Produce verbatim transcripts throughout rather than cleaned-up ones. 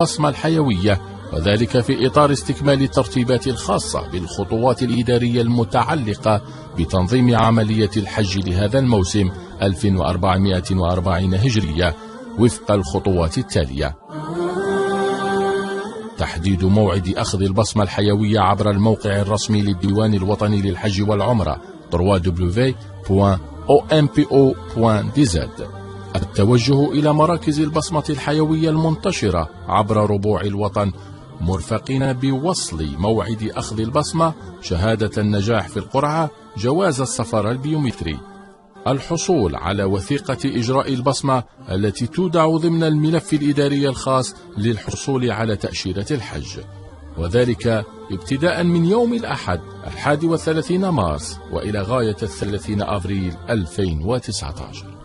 البصمة الحيوية، وذلك في إطار استكمال الترتيبات الخاصة بالخطوات الإدارية المتعلقة بتنظيم عملية الحج لهذا الموسم ألف وأربعمائة وأربعين هجرية، وفق الخطوات التالية: تحديد موعد أخذ البصمة الحيوية عبر الموقع الرسمي للديوان الوطني للحج والعمرة، trois W point O M P O point D Z. التوجه إلى مراكز البصمة الحيوية المنتشرة عبر ربوع الوطن، مرفقين بوصل موعد أخذ البصمة، شهادة النجاح في القرعة، جواز السفر البيومتري. الحصول على وثيقة إجراء البصمة التي تودع ضمن الملف الإداري الخاص للحصول على تأشيرة الحج، وذلك ابتداء من يوم الأحد الحادي والثلاثين مارس وإلى غاية الثلاثين أفريل ألفين وتسعتاشر.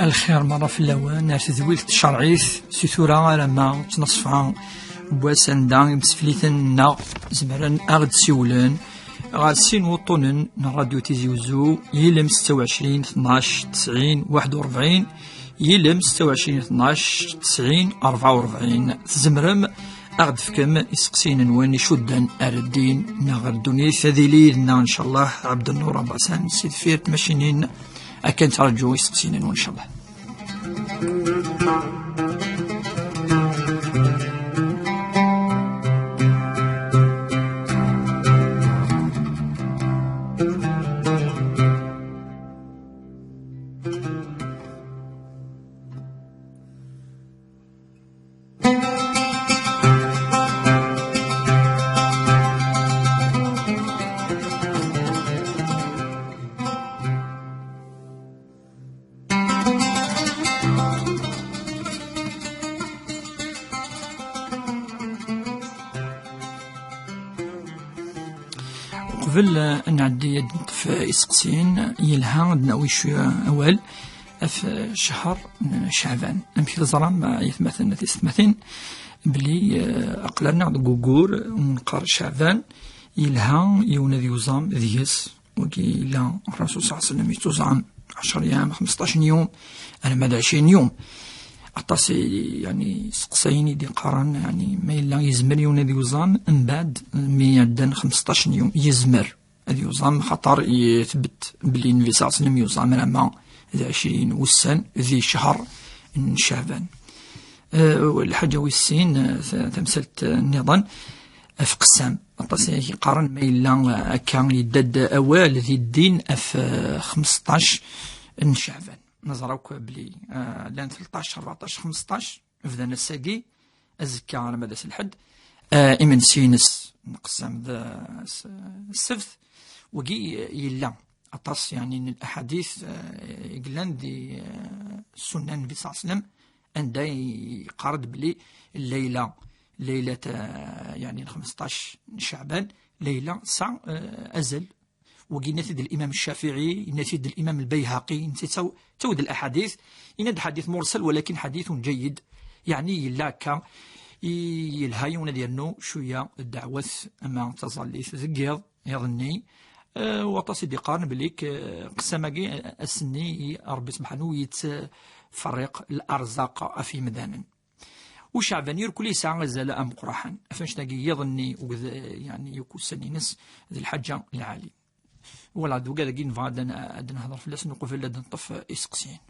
Lxir merra fell-awen, ar tedwilt tcerɛit, si tura alamma ttnaṣfa n wass anda imsefliten-nneɣ zemren ad aɣ-d-siwlen ɣer sin wuṭṭunen n Rradyu Tizi Uzzu, yilem setta u ɛecrin tnac tesɛin waḥed u rebɛin, yilem setta u ɛecrin tnac tesɛin rebɛa u rebɛin. Tzemrem ad aɣ-d-tefkem iseqsiyen-nwen icudden ar ddin neɣ ar ddunit. Ad yili yid-nneɣ, ncallah, Ɛebdennur Abasan si deffir tmacinin. Akken ttraǧu iseqsiyen-nwen, ncallah. Qbel ad nɛeddi ad neṭṭef iseqsiyen, yelha ad nawi cwiya awal ɣef ccher n Ceɛban. Amek teẓram, ay atmaten, tisetmatin, belli, eh, aql-aneɣ deg ugur umi neqqar Ceɛban, yelha yiwen ad yuẓam deg-s. Wagi yella Rasul صلى الله عليه وسلم yettuẓam ɛecra yam, xmesṭac n yum, alamma d ɛecrin yum. Aṭas i, yani, seqsayen i d-iqqaren, yani, ma yella yezmer yiwen ad yuẓam, mbeɛd mi ɛeddan xmesṭac n yum, yezmer ad yuẓam, xaṭer yetbet belli Nnbi صلى الله عليه وسلم yuẓam alamma d ɛecrin wussan di ccher n Ceɛban. Eh, lḥaǧa wis sin, eh, ta-, tamsalt, eh, nniḍen, ɣef qessam. Aṭas i qqaren ma yella, eh, akka yedda-d awal di ddin ɣef, eh, xmesṭac n Ceɛban. Neẓra akk belli, eh, llan tleṭṭac, rbeɛṭac, xmesṭac, bdan ass-agi, azekka alamma d ass n lḥedd. Eh, imensi-ines nqessam d, eh, s-, ssebt. Wagi, eh, yella aṭas, yani, n laḥadit, eh, i yellan di, eh, ssunna n Nnbi صلى الله عليه وسلم, anda yeqqar-d belli llayla, llaylat, eh, yani, n xmesṭac n Ceɛban, llayla tesɛa, eh, azal. Wagi yenna-t-id Limam Ccafiɛi, yenna-t-id Limam Lbayhaqi, netta yettaw-, yettaw-d laḥadit, yenna-d ḥadit mursal, walakin ḥadit ǧayid, yani, yella akka, i-, yelha yiwen ad yernu cwiya ddeɛwat ama taẓallit deg yiḍ, iḍ-nni, eh, waṭas i d-iqqaren belli k-, qessam-agi, eh, ass-nni i Ṛebbi subḥanahu yettferriq larzaq ɣef yimdanen. Uceɛban irkul yesɛa azal ameqqraḥen, ɣef annect-agi yiḍ-nni, ugd-, yani, yakk ussan-ines d lḥaǧa lɛali. Wala, d ugad-agi nebɣa ad n-, ad nehder fell-asen uqbel ad neṭṭef iseqsiyen.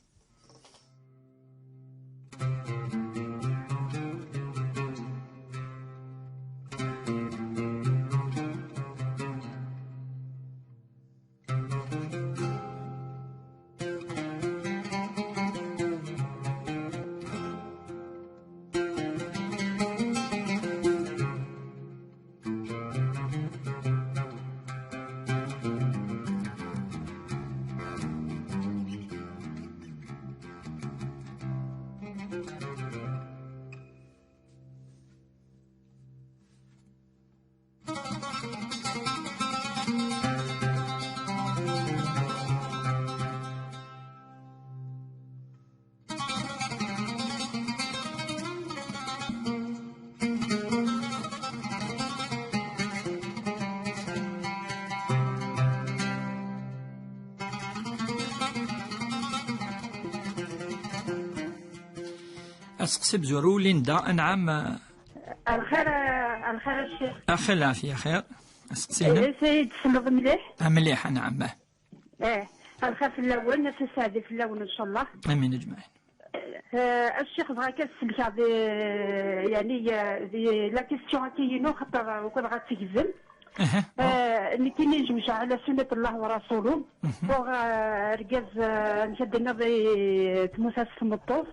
Aseqsi amezwaru, Linda, anɛam. Lxir, lxir a ccix. Axir lɛafya, xir. Aseqsi-inem? Eh, Sayid, tessneḍ mliḥ? Ah, mliḥ, anɛam. Eh, lxir fell-awen, ad tessaɛdi fell-awen, ncallah. Amin, ajmaɛin. Eh, a ccix, bɣiɣ kan ad sellkeɣ di, yani, eh, di la question-agi-inu, xaṭer ugadeɣ ad tegzem. Aha. Eh, nekkini zewjeɣ ɛla sunnat Allah wa rasuluh. Mhm. Uɣ, eh, argaz, eh, amek ad d-tiniḍ, eh, temmut-as tmeṭṭut.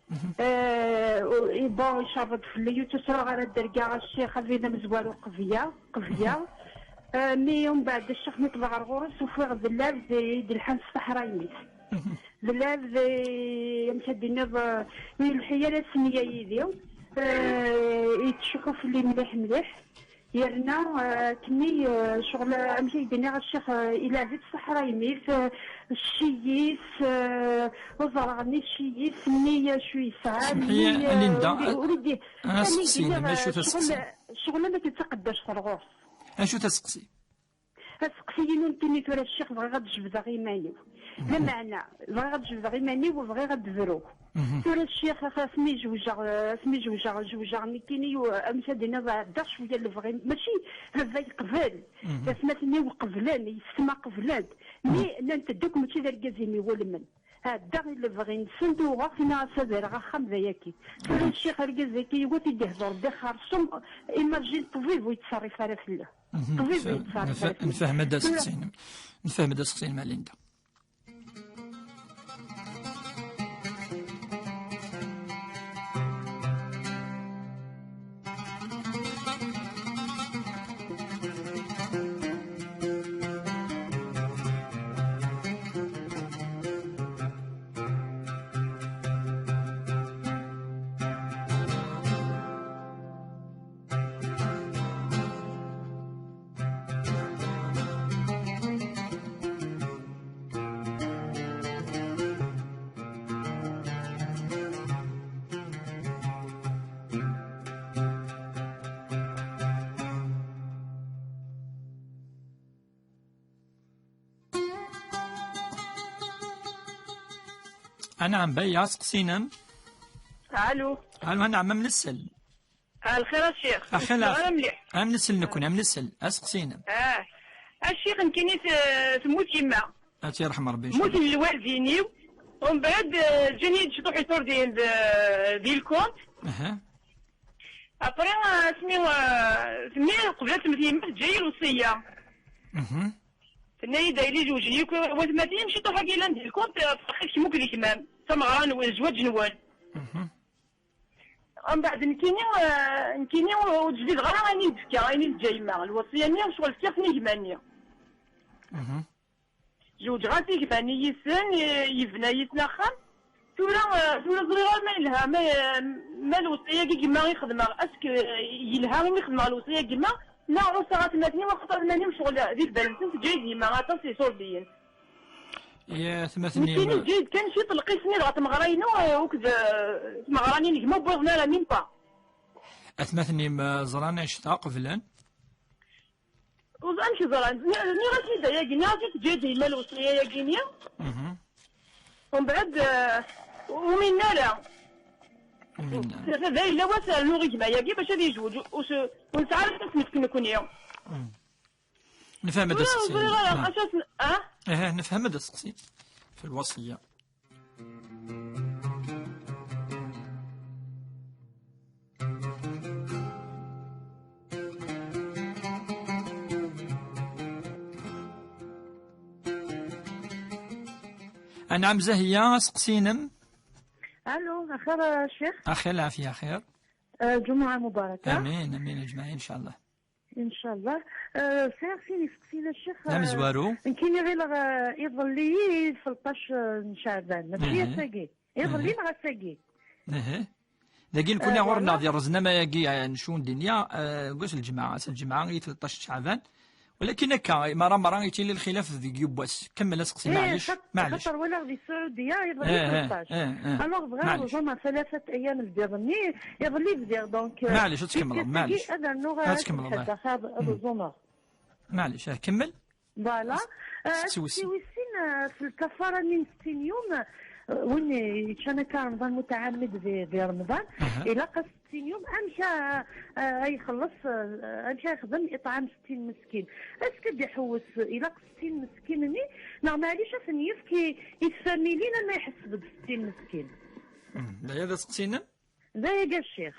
Mhm. Eh, u-, i-, bon, icerred fell-i, ur ttesreɣ ara ad d-rgaɣ a ccix, ad d-yini amezwaru qebya, qebya. Mhm. Eh, mi umbeɛd a ccix mi ṭṭbeɣ ɣer ɣur-s, ufiɣ d lɛebd i d-lḥan s teḥraymit. Mhm. D lɛebd, eh, amek ad d-tiniḍ, eh, ur yelḥi ara s nniya yid-i, eh, yettcuḥḥu fell-i mliḥ, mliḥ. Yerna, eh, akken-nni, eh, ccɣel, eh, amek ay d-nniɣ a ccix, eh, ilɛeb-itt ṣṣeḥra-imi-t, eh, cci-is, eh, ur ẓerreɣ ni cci-is, ni acu yesɛa, ni, eh, a Linda, ur i-, ur i-, d-, eh, aseqsi-inem, acu-t aseqsi? Ccɣel, ccɣel am akken d taqeddact ɣer ɣur-s. Acu-t aseqsi? Aseqsi-inu nekkini tura a ccix, bɣiɣ ad jebdeɣ iman-iw. Mhm. Lameɛna, bɣiɣ ad jebdeɣ iman-iw u bɣiɣ ad d-bruɣ. Mhm. Tura a ccix, asmi jewjeɣ, asmi jewjeɣ, jewjeɣ nekkini, u-, amek ad d-tiniḍ, ɛeddaɣ cwiya n lebɣi, mačči baba yeqbel, mhm, atmaten-iw qeblen, yessetma qeblen, mi, mhm, nnan-t-id akk mačči d argaz-im iwulmen. Ɛeddaɣ i lebɣi-nsent, uɣeɣ-t, nniɣ-as ad rreɣ axxam d ayaki. Tura a ccix, argaz-agi, yiwet i d-ihder Dda Xersum, imagine ṭṭbib ur yettṣerrif ara fell-i. Mhm. Ṭṭbib ur yettṣerrif ara fell-i. Nfehmed aseqsi-inem. Nfehmed aseqsi-inem a Linda. Anɛam, baya, aseqsi-inem. Alu. Alu, anɛam, am nsel. Ah, lxir a ccix. Axir lɛafya. Ara mliḥ. Am nsel nekkni, am nsel. Aseqsi-inem. Ah. A ccix, nekkini t-, temmut yemma. Ad tt-yerḥem Rebbi, ncallah. Mmuten lwaldin-iw. Umbeɛd, eh, ǧǧan-iyi-d ciṭuḥ iturdiyen d, di lkunt. Aha. Après, eh, asmi, eh, tenna qbel ad temmet yemma, teǧǧa-yi lewṣiyya. Mhm. Tenna-yi-d, a yelli, zewǧen yakk watmaten-im, ciṭuḥ-agi yellan di lkunt, eh, ferqit kemm akk d gma-m. Tameɣra-nwen, zzwaǧ-nwen. Mhm. Umbeɛd nekkini, eh, nekkini ur, ur d-jbideɣ ara ayen i d-tefka, ayen i d-teǧǧa yemma. Lweṣṣiya-nni, ccɣel fkiɣ-ten i gma-nni. Mhm. Zewǧeɣ-as i gma-nni yis-sen, eh, yebna yis-sen axxam. Tura, eh, tura ẓriɣ ara ma yelha, ma, ma lweṣṣiya-agi gma i xedmeɣ, est-ce que, eh, yelha imi xedmeɣ lweṣṣiya gma, neɣ ɛusseɣ atmaten-iw, axaṭer atmaten-iw ccɣel di lbal-nsen teǧǧa-yi-d yemma aṭas iturdiyen. Ya atmaten-im. Nekkini teǧǧa-yi-d kan ciṭ lqis-nni dɣa tmeɣra-inu, eh, akked, eh, tmeɣra-nni n gma ur wwiḍen ara, même pas. Atmaten-im, eh, ẓran annect-a, qeblen? Ur ẓ-, amek ẓran? Ni-, nniɣ-as-id ayagi, nniɣ-as-id teǧǧa-yi-d yemma lewṣiya-yagi-nni. Mhm. Umbeɛd, eh, ur uminen ara. Ur uminen ara. D, d, d ayla-w ad t-rnuɣ i gma-yagi bac ad yezweǧ. Ur s-, ur nesɛi ara tasneft nekkni. Mm. Nefhem-d aseqsi. Ur ẓriɣ ara, ah, acu as-, ah? Aha, nefhem-d aseqsi. Fi lwaṣiya. Anɛam Zahiya, aseqsi-inem? Alo, axir a ccix? Axir, lɛafya, axir. Eh, ǧumuɛa mubaraka. Amin, amin, ajmaɛin, ncallah. Incallah. Eh, sɛiɣ sin iseqsiyen a ccix. Amezwaru. Eh, nekkini ɣileɣ, eh, iḍelli i d tleṭṭac, eh, n Ceɛban. Mačči ass-agi. Iḍelli neɣ ass-agi? Dagi nekkni ɣur-neɣ di rreznama-agi, eh, n ccun dinya, eh, deg wass n lǧemɛa. Ass n lǧemɛa i tleṭṭac n Ceɛban. Walakin akka, mara mara yettili lxilaf deg yiwwas. Kemmel aseqsi, eh, maɛlic. Xat-, maɛlic. Xaṭer walaɣ di Saɛudiya, iḍelli eh, eh, tleṭṭac. Eh, eh. Alors, bɣiɣ ad ṛjuɣ ثلاثة أيام البيض-nni, iḍelli bdiɣ, donc, euh, maɛlic, ad tkemmleḍ, maɛlic. Ad rnuɣ, ad tkemmleḍ, eh. Ad ṛjuɣ. Maɛlic, eh, kemmel. Voilà. Euh, aseqsi wis sin, euh, f lkafara-nni n settin yum, Win yeččan akka Remḍan mutɛammed di, di Remḍan, aha, ilaq-as settin yum. Amek a, a, a ixelleṣ, a, amek a yexdem iṭɛam settin meskin? Est-ce que ad iḥewwes, ilaq settin meskin-nni, neɣ maɛlic ad ten-yefk i, i tfamilin, ama iḥesseb-d settin meskin? Hmm, d aya d aseqsi-nnem? D aya, a ccix.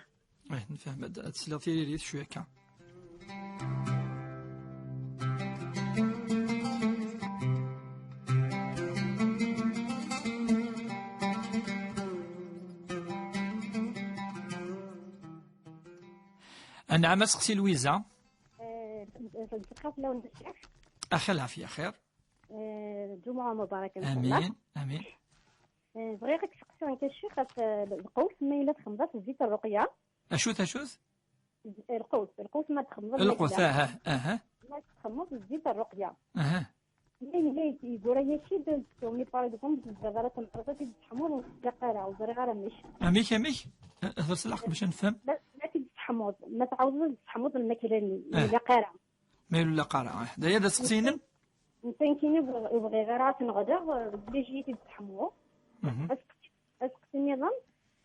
Eh, nefhem. Ad, ad tesliḍ tiririt cwiya akka. Anɛam, aseqsi Lwiza. Eh, nṣeqqaf lawen ccix. Axir lɛafya, xir. Eh, ǧumuɛa mubaraka, amin, amin. Eh, bɣiɣ ad k-seqsiɣ nekk a ccix ɣef, eh, lqewt, ma yella txemḍeḍ zzit rruqya. Acu-t, acu-t? Z-, lqewt, lqewt ma txemḍeḍ lqewt, aha, aha. Ma txemḍeḍ zzit rruqya. Aha. Ma yella yeggura-yak-id, mi par exemple, tezdeɣ ara temɣart ad tt-id-tesseḥmuḍ, ur ilaq ara, ur ẓriɣ ara amek. Amek, amek? Eh, hder s lḥeqq bac ad nefhem. Ma, ma tt-id-tesseḥmuḍ, ma tɛawdeḍ ad tesseḥmuḍ lmakla-nni, ur ilaq ara. Ma ur ilaq ara, eh. D aya d aseqsi-inem? Netta nekkini ur bɣiɣ ara ad t-neɣleɣ, eh, obligé ad t-id-sseḥmuɣ. Mhm. Aseqsi, aseqsi nniḍen,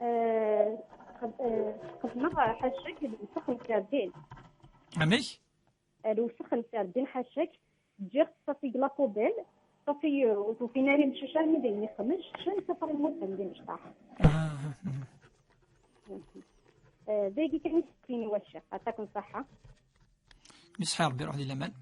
eh, xed-, eh, xedmeɣ ḥaca-k lewsex n terdin. Amek? Eh, lewsex n terdin ḥaca-k, ǧǧiɣ-t ṣafi deg la poubelle, ṣafi, eh, ur t-ufin ara imcac armi d ayen yexmec, ččan ṣafi lmut d imecṭaḥ. Ah, mhm. Eh, d ayagi kan i s-ttini wacciɣ, ɛṭakum ṣṣeḥḥa. Misḥi Ṛebbi, ruḥ di laman.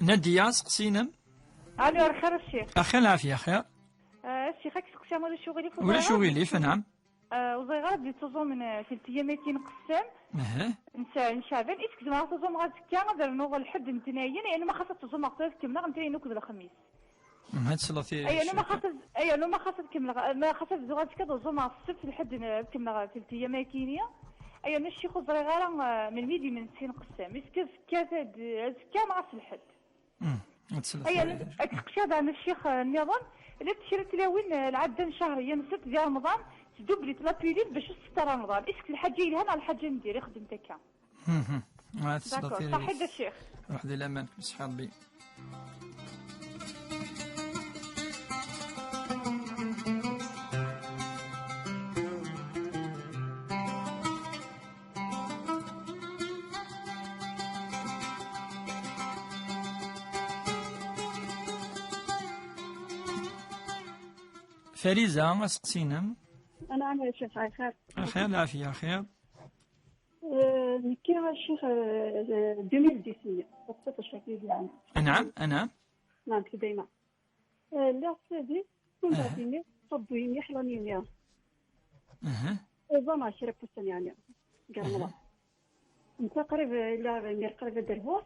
Nadiya, aseqsi-inem? Alo, ar xir a ccix. Axir lɛafya, axir. Eh, a ccix, ad k-seqsiɣ ma ulac uɣilif? Ulac uɣilif, anɛam. Eh, ur ẓriɣ ara belli ttuẓumen, eh, tiltiyam-agi n Qessam. Aha. N Ca-, n Caɛban, est-ce que zemreɣ ad tuẓumeɣ azekka, ad rnuɣ lḥedd n letnayen, yernu ma xas ad tuẓumeɣ tura ad kemmleɣ letnayen akked lexmis? Mhm, ad tesleḍ i aya, nu ma xas ad, aya, nu ma xas ad kemmleɣ, ma xas ad bduɣ azekka ad uẓumeɣ ssebt, lḥedd n, ad kemmleɣ tiltiyam-agi-ni. Aya, nu ccix ur ẓriɣ ara, eh, melmi d imensi n Qessam. Est-ce que azekka, azekka neɣ ass lḥedd? Hmm, ad tesleḍ. Aya, ad k-seqsiɣ daɣen a ccix, eh, nniḍen, llant kra n tlawin, eh, lɛadda n cahriya-nsent di Remḍan, tdublit la pilule bac ad s-tetter Remḍan. Est-ce que lḥaǧa yelhan neɣ lḥaǧa n dir ixeddem akka? Mhm. Ah, tesleḍ. D'accord, tiririt. Ṣaḥit a ccix. Ruḥ di laman, ṣaḥi Ṛebbi. Fariza, aseqsi-inem? Anɛam a ccix, axir. Axir, lɛafya, axir. Eh, nekki a ccix, eh, deux mille dix-neuf, ɣef ṭṭiṭ ccak-agi yeɛni. Anɛam, anɛam. Nɛam, dayma. Eh, lliɣ s tadist, umbeɛd aha, imi ṣubbu-yi mliḥ l'année-nni. Aha. Uẓameɣ kra n wussan yeɛni, deg Remḍan. Aha. Netta qrib, eh, illa imir qrib ad d-rbuḥ.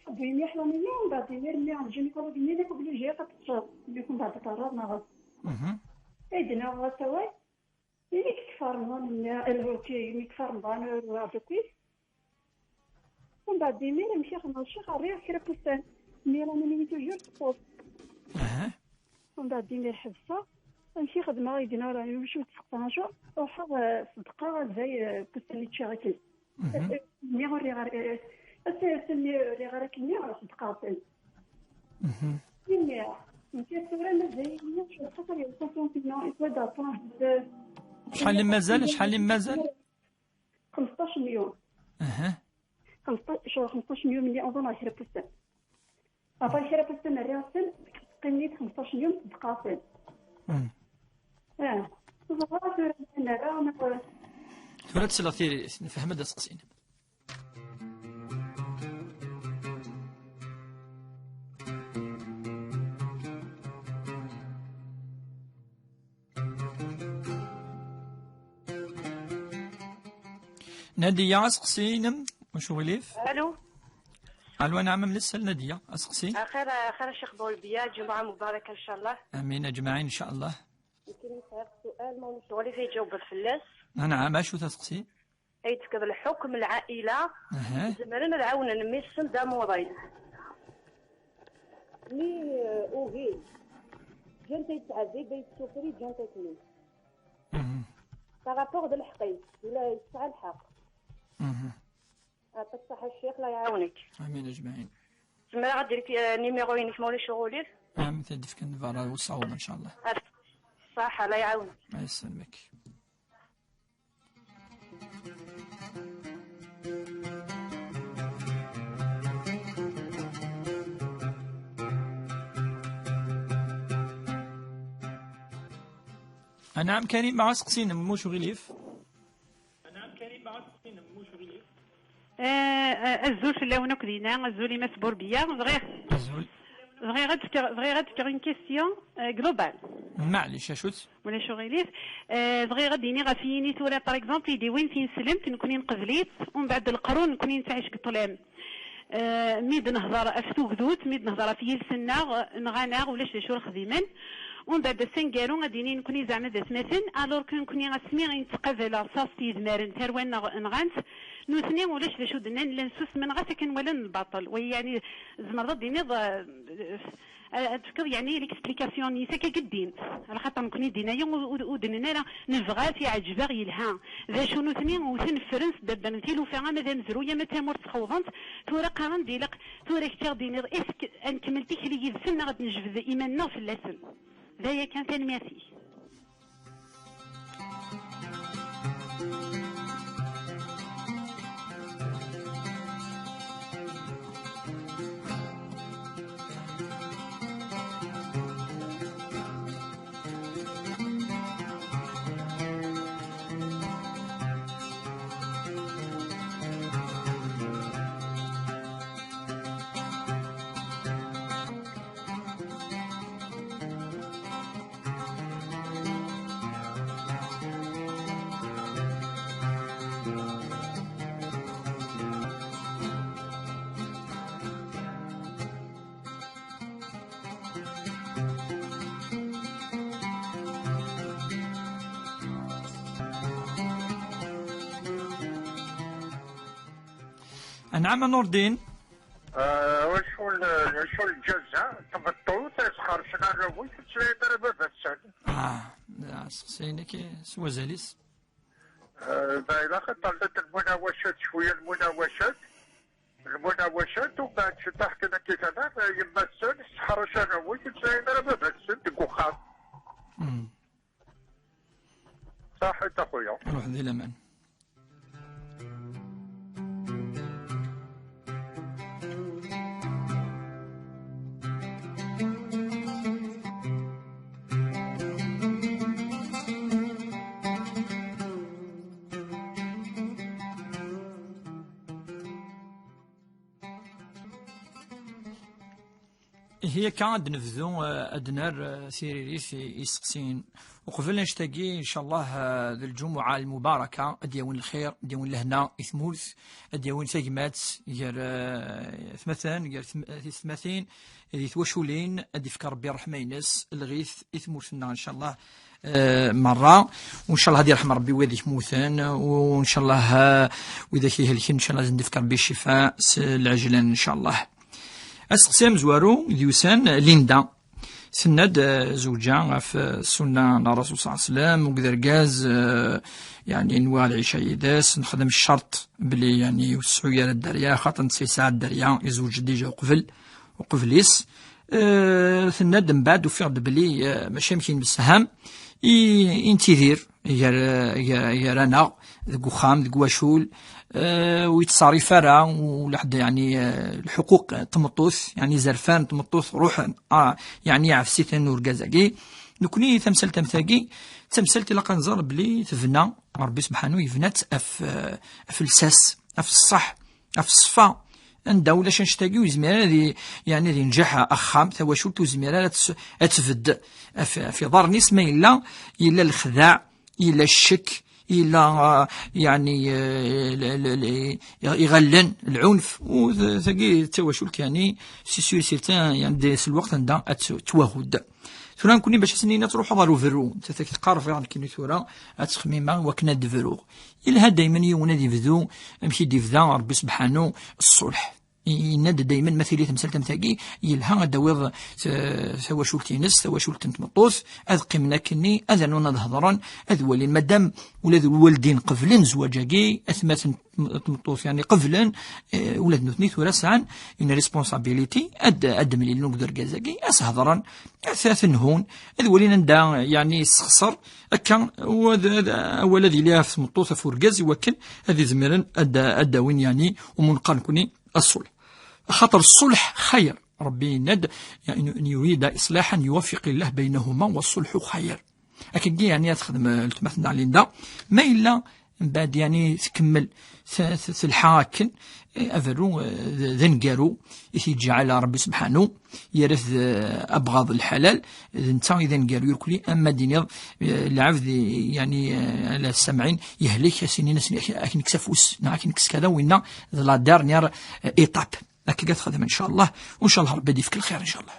Ṣubbu-yi mliḥ l'année-nni, umbeɛd imir-nni gynécologue-nni nekk obligé ad teṭṭseḍ, imi umbeɛd ad terreḍ neɣ. Mhm. Ay d-nniɣ ɣas awal. Imi yekfa Remḍan-nni, eh, ok, imi yekfa Remḍan, eh, ur ruɛeɣ akk-it. Umbeɛd imir, amek i xedmeɣ ccix, rriɣ kra n wussan. Imir, anani toujours tfeḍ. Aha. Umbeɛd imir ḥebseɣ. Amek i xedmeɣ, ay d-nniɣ, ur ttseqsaɣ acu. Ruḥeɣ, eh, ṣeddqeɣ azay, eh, n wussan i ččiɣ akken. Mhm. Eh, eh, nniɣ ur rriɣ ara, eh, ass, ass-nni ur rriɣ ara akken-nni, ṣeddqeɣ-ten. Mhm. Imir, nekk tura mazal-iyi xaṭer yeṭṭef-iyi, il faut d'attendre. Acḥal i mazal? Acḥal i mazal? Xemseṭṭac n yum. Aha. Xemseṭṭac, ccɣel xemseṭṭac n yum-nni, uẓum ɣer kra n wussan. Ɣef kra n wussan rriɣ-ten, teqqim-iyi-d xemseṭṭac n yum, ṣeddqeɣ-ten. Mm. Ah. Tura, tura, nerra, nerra. Tura ad tesleḍ tiririt, nefhem-d aseqsi-inem. Nadiya, aseqsi-inem? Wacu ɣilif? Allô. Allô, نعم, من لسه نادية أسقسي. خير، خير الشيخ بولبية، جمعة مباركة إن شاء الله. آمين أجمعين إن شاء الله. يمكن يسألك سؤال ما ونش غالي في يجاوب في اللاس. نعم، أشو تسقسي؟ أي تكذا الحكم العائلة. أها. زمرنا العون الميسن دا موضين. مي، آه، أوهيل. جنت يتعذب، يتسوفري، جنت يتمين. مهم. Par rapport د الحقيس، ولا يسعى الحق. مهم. يعطيك الصحة الشيخ، الله يعاونك. آمين أجمعين. تسمى غدير لك، آه، نيميرو ينك مولاي شغولير. آمين، تدفك النظارة والصعود إن شاء الله. صح، الله يعاونك. الله يسلمك. أنا عم كريم مع سقسين مش غليف. آه، آه، الزول في اللون كدينا، الزول ما سبور بيا، صغير. الزول. صغير غير تفكر، صغير غير تفكر une question, آه، globale. معليش، أشوت؟ ولا شو غيليف؟ آه، صغير غير ديني غفيني ثورة، par exemple، يدي وين تنسلم، تنكوني نقبليت، ومن بعد القرون نكوني نتعيش قطلام. آه، ميد نهضر أفتوك دوت، ميد نهضر في يلسنا، نغانا، ولاش شو الخديمن. ومن بعد السنقارو غادي نكوني زعما ذات مثلا، alors que نكوني غاسمي غنتقابل رصاص تيدمارن ثروان نغ-، نغانت. نوثني ولاش لشو دنان، لا نسوس من غاس كان ولا الباطل. وي يعني زمر ضد ديني ض-، آه، تفكر يعني l'explication نيسا كي قدين. على خاطر نكوني دينا يوم ود-، ودننا لا نبغى في عجبة يلها. ذا شو نوثني وثنفرنس دبن تيلو فيها ما ذا مزروية ما تامور تخوضنت. ثورة قرن ديلق، ثورة كتير ديني. إسك أنكمل تكلي يدسن غد نجبد إيماننا في اللسن. ذايا كان تنميرتي. أنعم نور الدين. آه، وشو ال-، شو الجزاء؟ تبطل تسخر شغال وي تسوي ضربة بس. آه، لا، سقسيني كي سوى زاليس. آه، بايلا خطرت المناوشات، شوية المناوشات. المناوشات، ومن بعد شطح كنا كي كذا، يما السن، سخر شغال وي تسوي ضربة بس، تقو خاف. مم. صحيت أخويا. روح ذي الأمان. Ihi akka ad nebdu, eh, ad nar, eh, tiririt i, i iseqsiyen. Uqbel annect-agi, incallah, eh, d lǧumuɛa lmubaraka, ad d-yawin lxir, ad d-yawin lehna i tmurt, ad d-yawin tagmat gar, eh, tmatan, gar tm-, tiyessetmatin, di twaculin, ad d-ifk Rebbi ṛṛeḥma-ines, lɣit i tmurt-nneɣ, incallah, eh, merra. Uncallah ad yerḥem Rebbi wid ikmuten, uncallah, eh, widak ihelken, incallah ad sen-d-ifk Rebbi ccifa s lɛejlan, incallah. Aseqsi amezwaru d yusan, Linda. Tenna-d, eh, zewǧa ɣef, eh, ssunna n Rasul صلى الله عليه وسلم, ugd argaz, eh, yeɛni nwiɣ lɛica yid-s, nexdem ccerṭ belli yeɛni ur tesɛu ara dderya, xaṭer netta yesɛa dderya, yezweǧ déjà uqbel, uqbel-is. Eh, tenna-d mbeɛd ufiɣ-d belli, eh, mačči amek i nemsefham, i, i nettidir gar, gar, gar-aneɣ, deg uxxam, deg wacul, eh, ur yettṣerrif ara, ulaḥedd, yeɛni, eh, lḥuquq n tmeṭṭut, yeɛni izerfan n tmeṭṭut ruḥen, ah, yeɛni ɛefsit-ten urgaz-agi. Nekni tamsalt am tagi, d tamsalt ilaq ad nẓer belli tebna, Ṛebbi subḥanu yebna-tt ɣef, eh, ɣef lsas, ɣef ṣṣeḥ, ɣef ṣṣfa. Anda ulac annect-agi ur yezmir ara ad i-, yeɛni ad yenǧeḥ axxam, tawacult ur tezmir ara ad tes-, ad tbedd ɣef, ɣef iḍarren-is, ma yella, yella lexdeɛ, yella ccek, yella, ah, yeɛni, eh, l-, l-, l-, iɣallen, lɛunf, u t-, tagi d tawacult, yeɛni, si sûr et certain, yeɛni, di, s lweqt anda ad t-, twahud. Tura nekkni bac ass-nni ad truḥeḍ ɣer uberru, nettat ad k-teqqar bɣiɣ nekkini tura ad ttxemmimeɣ i wakken ad d-bruɣ. Yelha daymen yiwen ad yebdu, amek i d-yebda Rebbi sebḥanu, ṣṣulḥ. Yenna-d daymen ma tili temsalt am tagi, yelha ad d-tawiḍ t-, tawacult-ines, tawacult n tmeṭṭut, ad qqimen akkenni, ad rnun ad hedren, ad walin. Madam ula d lwaldin qeblen zzwaǧ-agi, atmaten n tmeṭṭut, yeɛni, qeblen, eh, ula d nutni tura sɛan une responsabilité, ad, ad d-mlilen akked urgaz-agi, ad s-hedren, ad, ad ten-nhun, ad walin anda, yeɛni, yessexṣer, akka, u ad, ad, awal ad yili ɣef tmeṭṭut, ɣef urgaz, i wakken ad izmiren ad, ad d-awin, yeɛni, umunqar nekkni, ṣṣulḥ. Axaṭer ṣṣulḥ xayr. Ṛebbi yenna-d, "إن يريد إصلاحا يوفق الله بينهما والصلح خير." Akkagi, yeɛni, ad texdem, eh, weltma-tneɣ Linda. Ma yella mbeɛd, yeɛni, tkemmel t-, t-, telḥa akken, eh, aberru, eh, d, d aneggaru i t-yeǧǧa ɛla Ṛebbi sebḥanu, yerra-t d, eh, abɣaḍ lḥalal, d netta i d aneggaru irkelli, ama d-iniḍ, eh, lɛebd, yeɛni, eh, ɛla ssamɛin, yehlek, ad s-inin, ad s-inin, ad k-nekkes afus, neɣ ad k-nekkes kada, winna d la dernière, eh, étape. Akka i texdem, ncallah, u ncallah Ṛebbi ad yefk lxir, ncallah.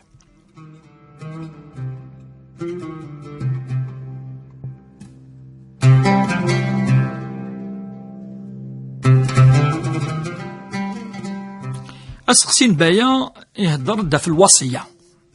Aseqsi n baya ihedder-d ɣef lwaṣiyya.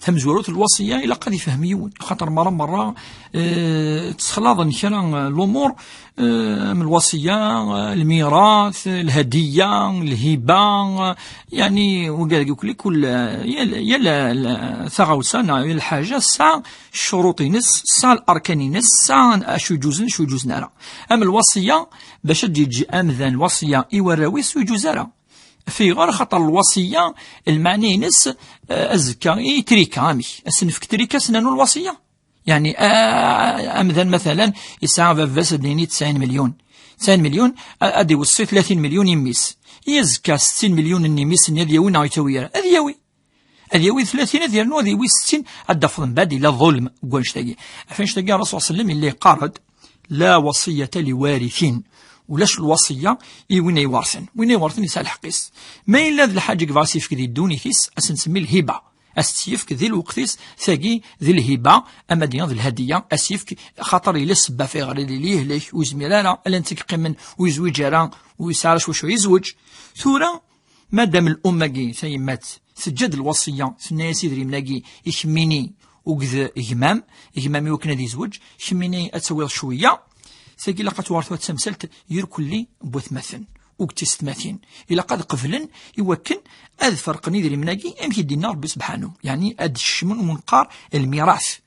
Tamezwarut, lwaṣiyya ilaq ad ifhem yiwen, axaṭer merra merra, eh, ttexlaḍen kra, eh, lumuṛ, eh, am lwaṣiyya, eh, lmirat, lhadiyya, lhiba, eh, yeɛni, wigad-agi akk, kul, eh, yal, yal, eh, taɣawsa neɣ yal lḥaǧa tesɛa ccuruṭ-ines, tesɛa larkan-ines, tesɛa acu iǧuzen, acu iǧuzen ara. Am lwaṣiyya, bac ad d-yeǧǧ amdan lwaṣiyya i warraw-is, ur iǧuz ara. Fiyɣer? Xaṭer lwaṣiyya, lmeɛna-ines, eh, azekka i trika, amek? Ad s-nefk trika, ad s-nernu lwaṣiyya? Yeɛni, a-, a-, amdan, matalan, yesɛa baba-s, ad d-nini, tesɛin milyun. Tesɛin milyun, a-, ad iweṣṣi tlatin milyun i mmi-s. I azekka, settin milyun n mmi-s-nni ad yawi neɣ yettawi ara? Ad yawi. Ad yawi tlatin, ad yernu ad yawi settin, ad d-tafeḍ mbeɛd yella ḍulm deg wannect-agi. Ɣef wannect-agi, Ṛṛasul ṣalla Llahu ɛalayhi wa sallam yella yeqqar-d, "لا وصية لوارث." Ulac lwaṣiyya i win ay iwerten. Win ay iwerten yesɛa lḥeqq-is. Ma yella d lḥaǧa i yebɣa ad s-yefk di ddunit-is, ad s-nsemmi lhiba. Ad s-tt-yefk di lweqt-is, tagi d lhiba, ama d-iniḍ d lhadiyya, ad s-yefk, xaṭer yella ssebba f ayɣer ad yili yehlek, ur yezmir ara, ala netta i yeqqimen, ur yezwiǧ ara, ur yesɛi ara s wacu yezweǧ. Tura, madam l'umma-agi, tayemmat, teǧǧa-d lwaṣiyya, tenna-yas idrimen-agi i kemmini, akked gma-m, gma-m i wakken ad yezweǧ, kemmini ad tawiḍ cwiyya, tagi ilaq ad tuɣal tura d tamsalt irkelli n watmaten akked tisetmatin. Ilaq ad qeblen i wakken ad ferqen idrimen-agi, amek i d-yenna Ṛebbi sebḥanu, yeɛni ad d-kecmen umenqar lmirat.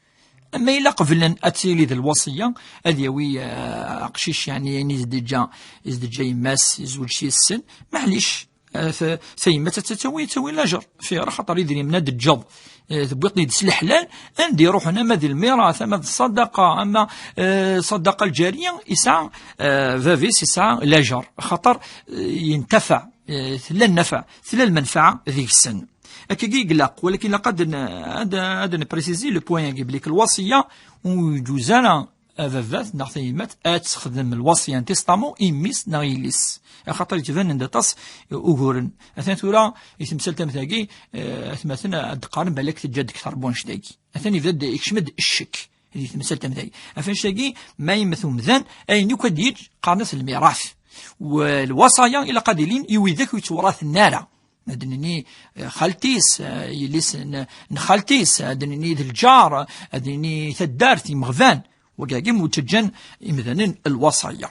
Ama yella qeblen ad tili d lwaṣiyya, ad yawi, eh, aqcic, yeɛni ayen i s-d-teǧǧa, i s-d-teǧǧa yemma-s, yezweǧ s yes-sen, maɛlic, eh, t-, tayemmat ad tawi, ad tawi lajer. Fiyɣer? Axaṭer idrimen ad d-teǧǧeḍ, eh, tewwiḍ-ten-id s leḥlal, anda iruḥen, ama d lmirat, ama d ṣṣadaqa, ama, eh, ṣṣadaqa lǧariya, yesɛa, eh, bab-is yesɛa lajer, axaṭer, eh, yentafaɛ, eh, tella nnafaɛ, tella lmenfaɛa deg-sen. Akkagi i ilaq, walakin ilaq ad n-, ad, ad nprisizi le point-agi, belli lwaṣiyya ur yeǧuz ara ababat neɣ tayemmat ad texdem lwaṣiyya n testamu i mmi-s neɣ yelli-s, axaṭer yettban-d aṭas uguren. Atan tura i temsalt am tagi, eh, atmaten ad d-qqaren balak teǧǧa-d kter n wannect-agi. Atan yebda-d, yekcem-d ccek di temsalt am tagi. Ɣef wannect-agi, ma yemmet umdan, ayen akk ad d-yeǧǧ, qqaren-as lmirat. U lwaṣaya ilaq ad ilin i widak ur yettwuraten ara. Ad d-nini, eh, xalti-s, eh, yelli-s n, n xalti-s, ad d-nini d lǧar, ad d-nini taddart, imeɣban. Wagi ur ttaǧǧan imdanen lwaṣaya.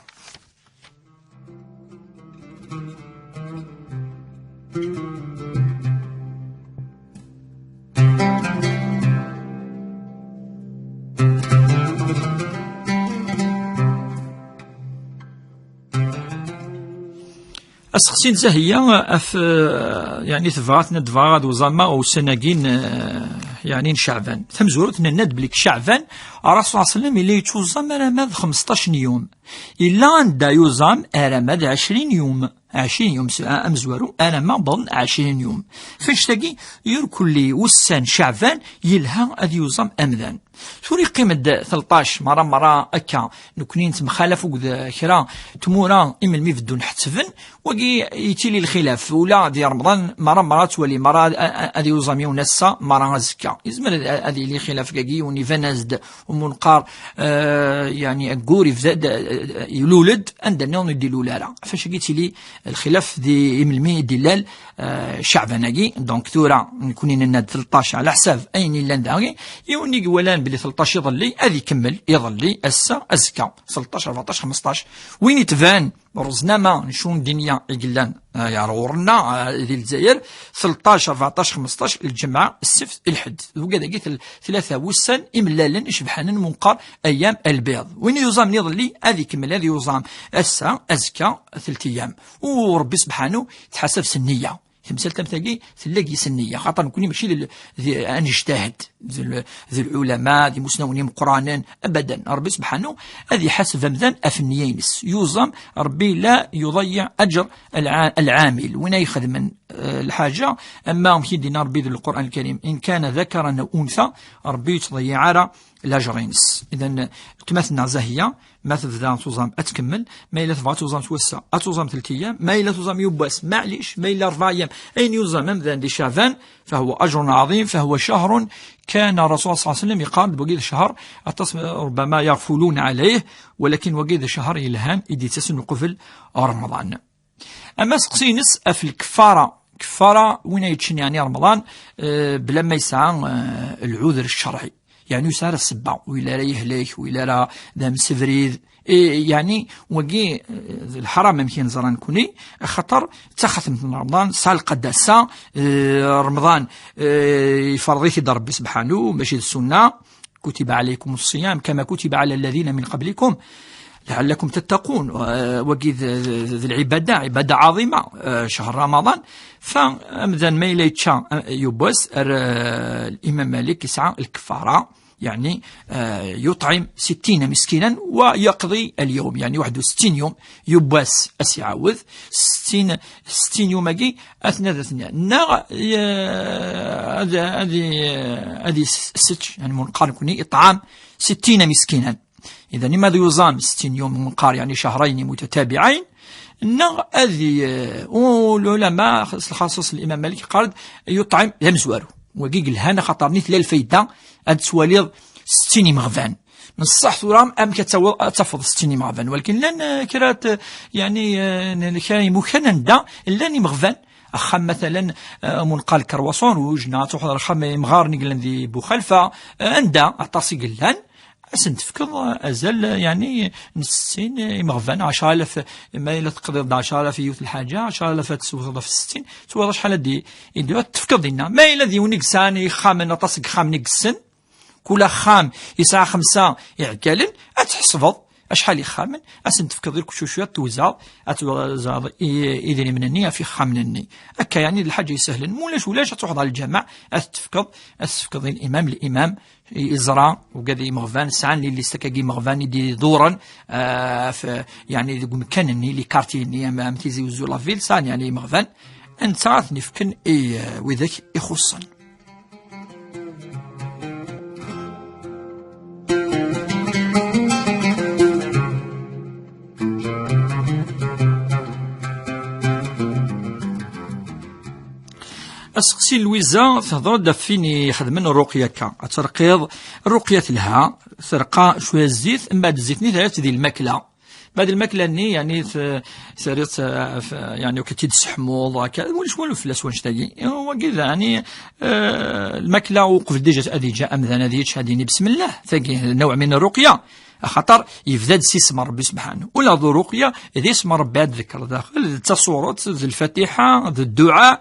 Aseqsi n Zahiya ɣef, eh, yeɛni tebɣa, tenna-d bɣiɣ ad uẓameɣ ussan-agi n, eh, yeɛni n Ceɛban. Tamezwarut, nenna-d belli Ceɛban Rasul s.a.w. yella yettuẓam arama d xmesṭac n yum. Yella anda yuẓam arama d ɛecrin yum. Ɛecrin yum s-, a-, amezwaru, arama ḍen ɛecrin yum. F annect-agi, irkelli wussan Ceɛban yelha ad yuẓam amdan. Tura yeqqim-d tleṭṭac, mara, mara akka. Nekni nettemxalaf akked kra tmura, imelmi beddun ḥettben, wagi yettili lxilaf. Ula di Remḍan, mara, mara ad twali, mara a-, a-, ad yuẓam yiwen ass-a, mara azekka. Yezmer ad, ad yili xilaf dagi, yiwen iban-as-d umunqar, eh, yani, aggur yebda-d, eh, yulul-d, anda nniḍen ur d-ilul ara. Ɣef wacagi yettili lxilaf di imelmi i d-ilal, eh, Ceɛban-agi. Donc tura nekni nenna-d tleṭṭac ɛla ḥsab ayen illan dagi. Yiwen i iwalan belli tleṭṭac iḍelli, ad ikemmel iḍelli, ass-a, azekka, tleṭṭac, rbeɛṭac, xmesṭac. Win itban rreznama n ccun dinya i yellan, eh, ɣer ɣur-nneɣ, eh, di Lezzayer, tleṭṭac, rbeɛṭac, xmesṭac, lǧemɛa, ssebt, lḥedd. Wigad-agi tel-, tlata wussan imellalen icebḥanen mu neqqar ayyam albiḍ. Win yuẓamen iḍelli, ad ikemmel ad yuẓam ass-a, azekka, telt ayyam. U Ṛebbi sebḥanu tḥasab s nniya. Tamsalt am tagi tella deg-s nniya, xaṭer nekni mačči d l-, d, ad nejtahad, d l-, d lɛulama, d imusnawen imeqqranen, abadan. Ṛebbi sebḥanu ad iḥaseb amdan ɣef nniya-ines. Yuẓam Ṛebbi la yuḍeyyiɛ aǧr lɛa-, lɛamil, win ay ixedmen, eh, lḥaǧa, ama amek i d-yenna Ṛebbi di Lqur'an Lkarim, in kana dakaran aw untha, Ṛebbi ur yettḍeyyiɛ ara lajer-ines. Idan, weltma-tneɣ Zahiya, ma tebda tuẓam ad tkemmel, ma yella tebɣa tuẓam s wass-a, ad tuẓam telt ayyam, ma yella tuẓam yiwwas, maɛlic, ma yella rebɛa ayyam, ayen yuẓam amdan di Ceɛban, فهو أجر عظيم، فهو شهر كان الرسول صلى الله عليه وسلم يقال بوقيد الشهر، aṭas ربما يغفلون عليه، ولكن wagi d ccher yelhan i d-yettasen uqbel Remḍan. Ama aseqsi-ines ɣef lkeffara, keffara win ay yeččen, yeɛni, Remḍan, eh, bla ma yesɛa, eh, lɛuder ccerɛi. Yeɛni ur yesɛi ara ssebba, ur yelli ara yehlek, ur yelli ara d amsebrid. Eh, yeɛni, wagi, eh, d lḥaram amek i neẓra nekni, axaṭer d taxatemt n Remḍan, tesɛa lqadasa, eh, Remḍan, eh, yefreḍ-it-id Ṛebbi sebḥanu, mačči d ssunna. كتب عليكم الصيام كما كتب على الذين من قبلكم لعلكم تتقون. Eh, wagi d, d, d lɛibada, ɛibada ɛaḍima, eh, ccher Ramaḍan. Fa amdan ma yella yečča, eh, yiwwas, ar, eh, Imam Malik yesɛa lkeffara, yeɛni, eh, يطعم ستين مسكينا ويقضي اليوم، yeɛni waḥed u settin yum, yiwwas ad s-iɛawed, settin, settin yum-agi, Aten ad aten, neɣ, eh, ad, ad, ad yessečč, yeɛni, mu neqqar nekni, إطعام ستين مسكينا. Idan, ima ad yuẓam settin yum, mu neqqar, yeɛni, شهرين متتابعين, neɣ ad y-, u lɛulama, s lxaṣṣa Limam Malik, yeqqar-d يطعم, d amezwaru. Wagi yelhan, axaṭer nitni llan lfayda, ad twaliḍ settin imeɣban. Nṣeḥ tura amek ad taweḍ, ad tafeḍ settin imeɣban. Walakin llan, eh, kra t-, yeɛni, eh, n-, kra imukan anda llan imeɣban. Axxam, matalan, eh, mu neqqar Lkerwaṣ Uṛuj, neɣ ad truḥeḍ ar axxam imɣaren i yellan di Buxalfa, eh, anda aṭas i yellan, ad sen-tefkeḍ, eh, azal, eh, yeɛni, n settin imeɣban, ɛecra alaf, ma yella teqḍiḍ-d ɛecra alaf i yiwet lḥaǧa, ɛecra alaf ad teswteḍ ɣef settin, twalaḍ acḥal ad d-, i d-, ad tefkeḍ dinna. Ma yella d yiwen i yesɛan ixxamen, aṭas n yixxamen i yessen, kul axxam yesɛa xemsa iɛeggalen, ad tḥesbeḍ acḥal ixxamen, ad sen-tefkeḍ i lkucucu, ad twezɛeḍ, ad twezɛeḍ i, idrimen-nni ɣef yixxamen-nni. Akka, yeɛni, d lḥaǧa isehlen. Mulac ulac, ad truḥeḍ ɣer lǧameɛ, ad t-tefkeḍ, ad t-tefkeḍ i limam, limam yeẓra, ugad imeɣban, sɛan les listes akkagi imeɣban i d-iḍuren, ah, f-, yeɛni, deg umkan-nni, les quartiers-nni, am, am Tizi Uzzu, la ville, sɛan, yeɛni, imeɣban, netta ad ten-ifken i, eh, widak ixuṣṣen. Aseqsi n Lwiza, tehder-d ɣef win ixedmen rruqya akka. Ad terqiḍ, rruqya telha, terqa cwiya zzit, mbeɛd zzit-nni terra-tt di lmakla. Mbeɛd lmakla-nni, yeɛni, t-, terriḍ-tt, eh, f-, yeɛni, ur k-tt-id-tesseḥmuḍ, akka, ulac walu fell-as wannect-agi. Wagi d, yeɛni, eh, lmakla uqbel déjà ad yeǧǧa amdan ad yečč, ad yini, "Besmellah", tagi, نوع من الرقية. Axaṭer yebda-d s isem n Ṛebbi subḥanu. Ula d uruqya d isem n Ṛebbi ad d-tekker daxel, d tasuret, d lfatiḥa, d dduɛa.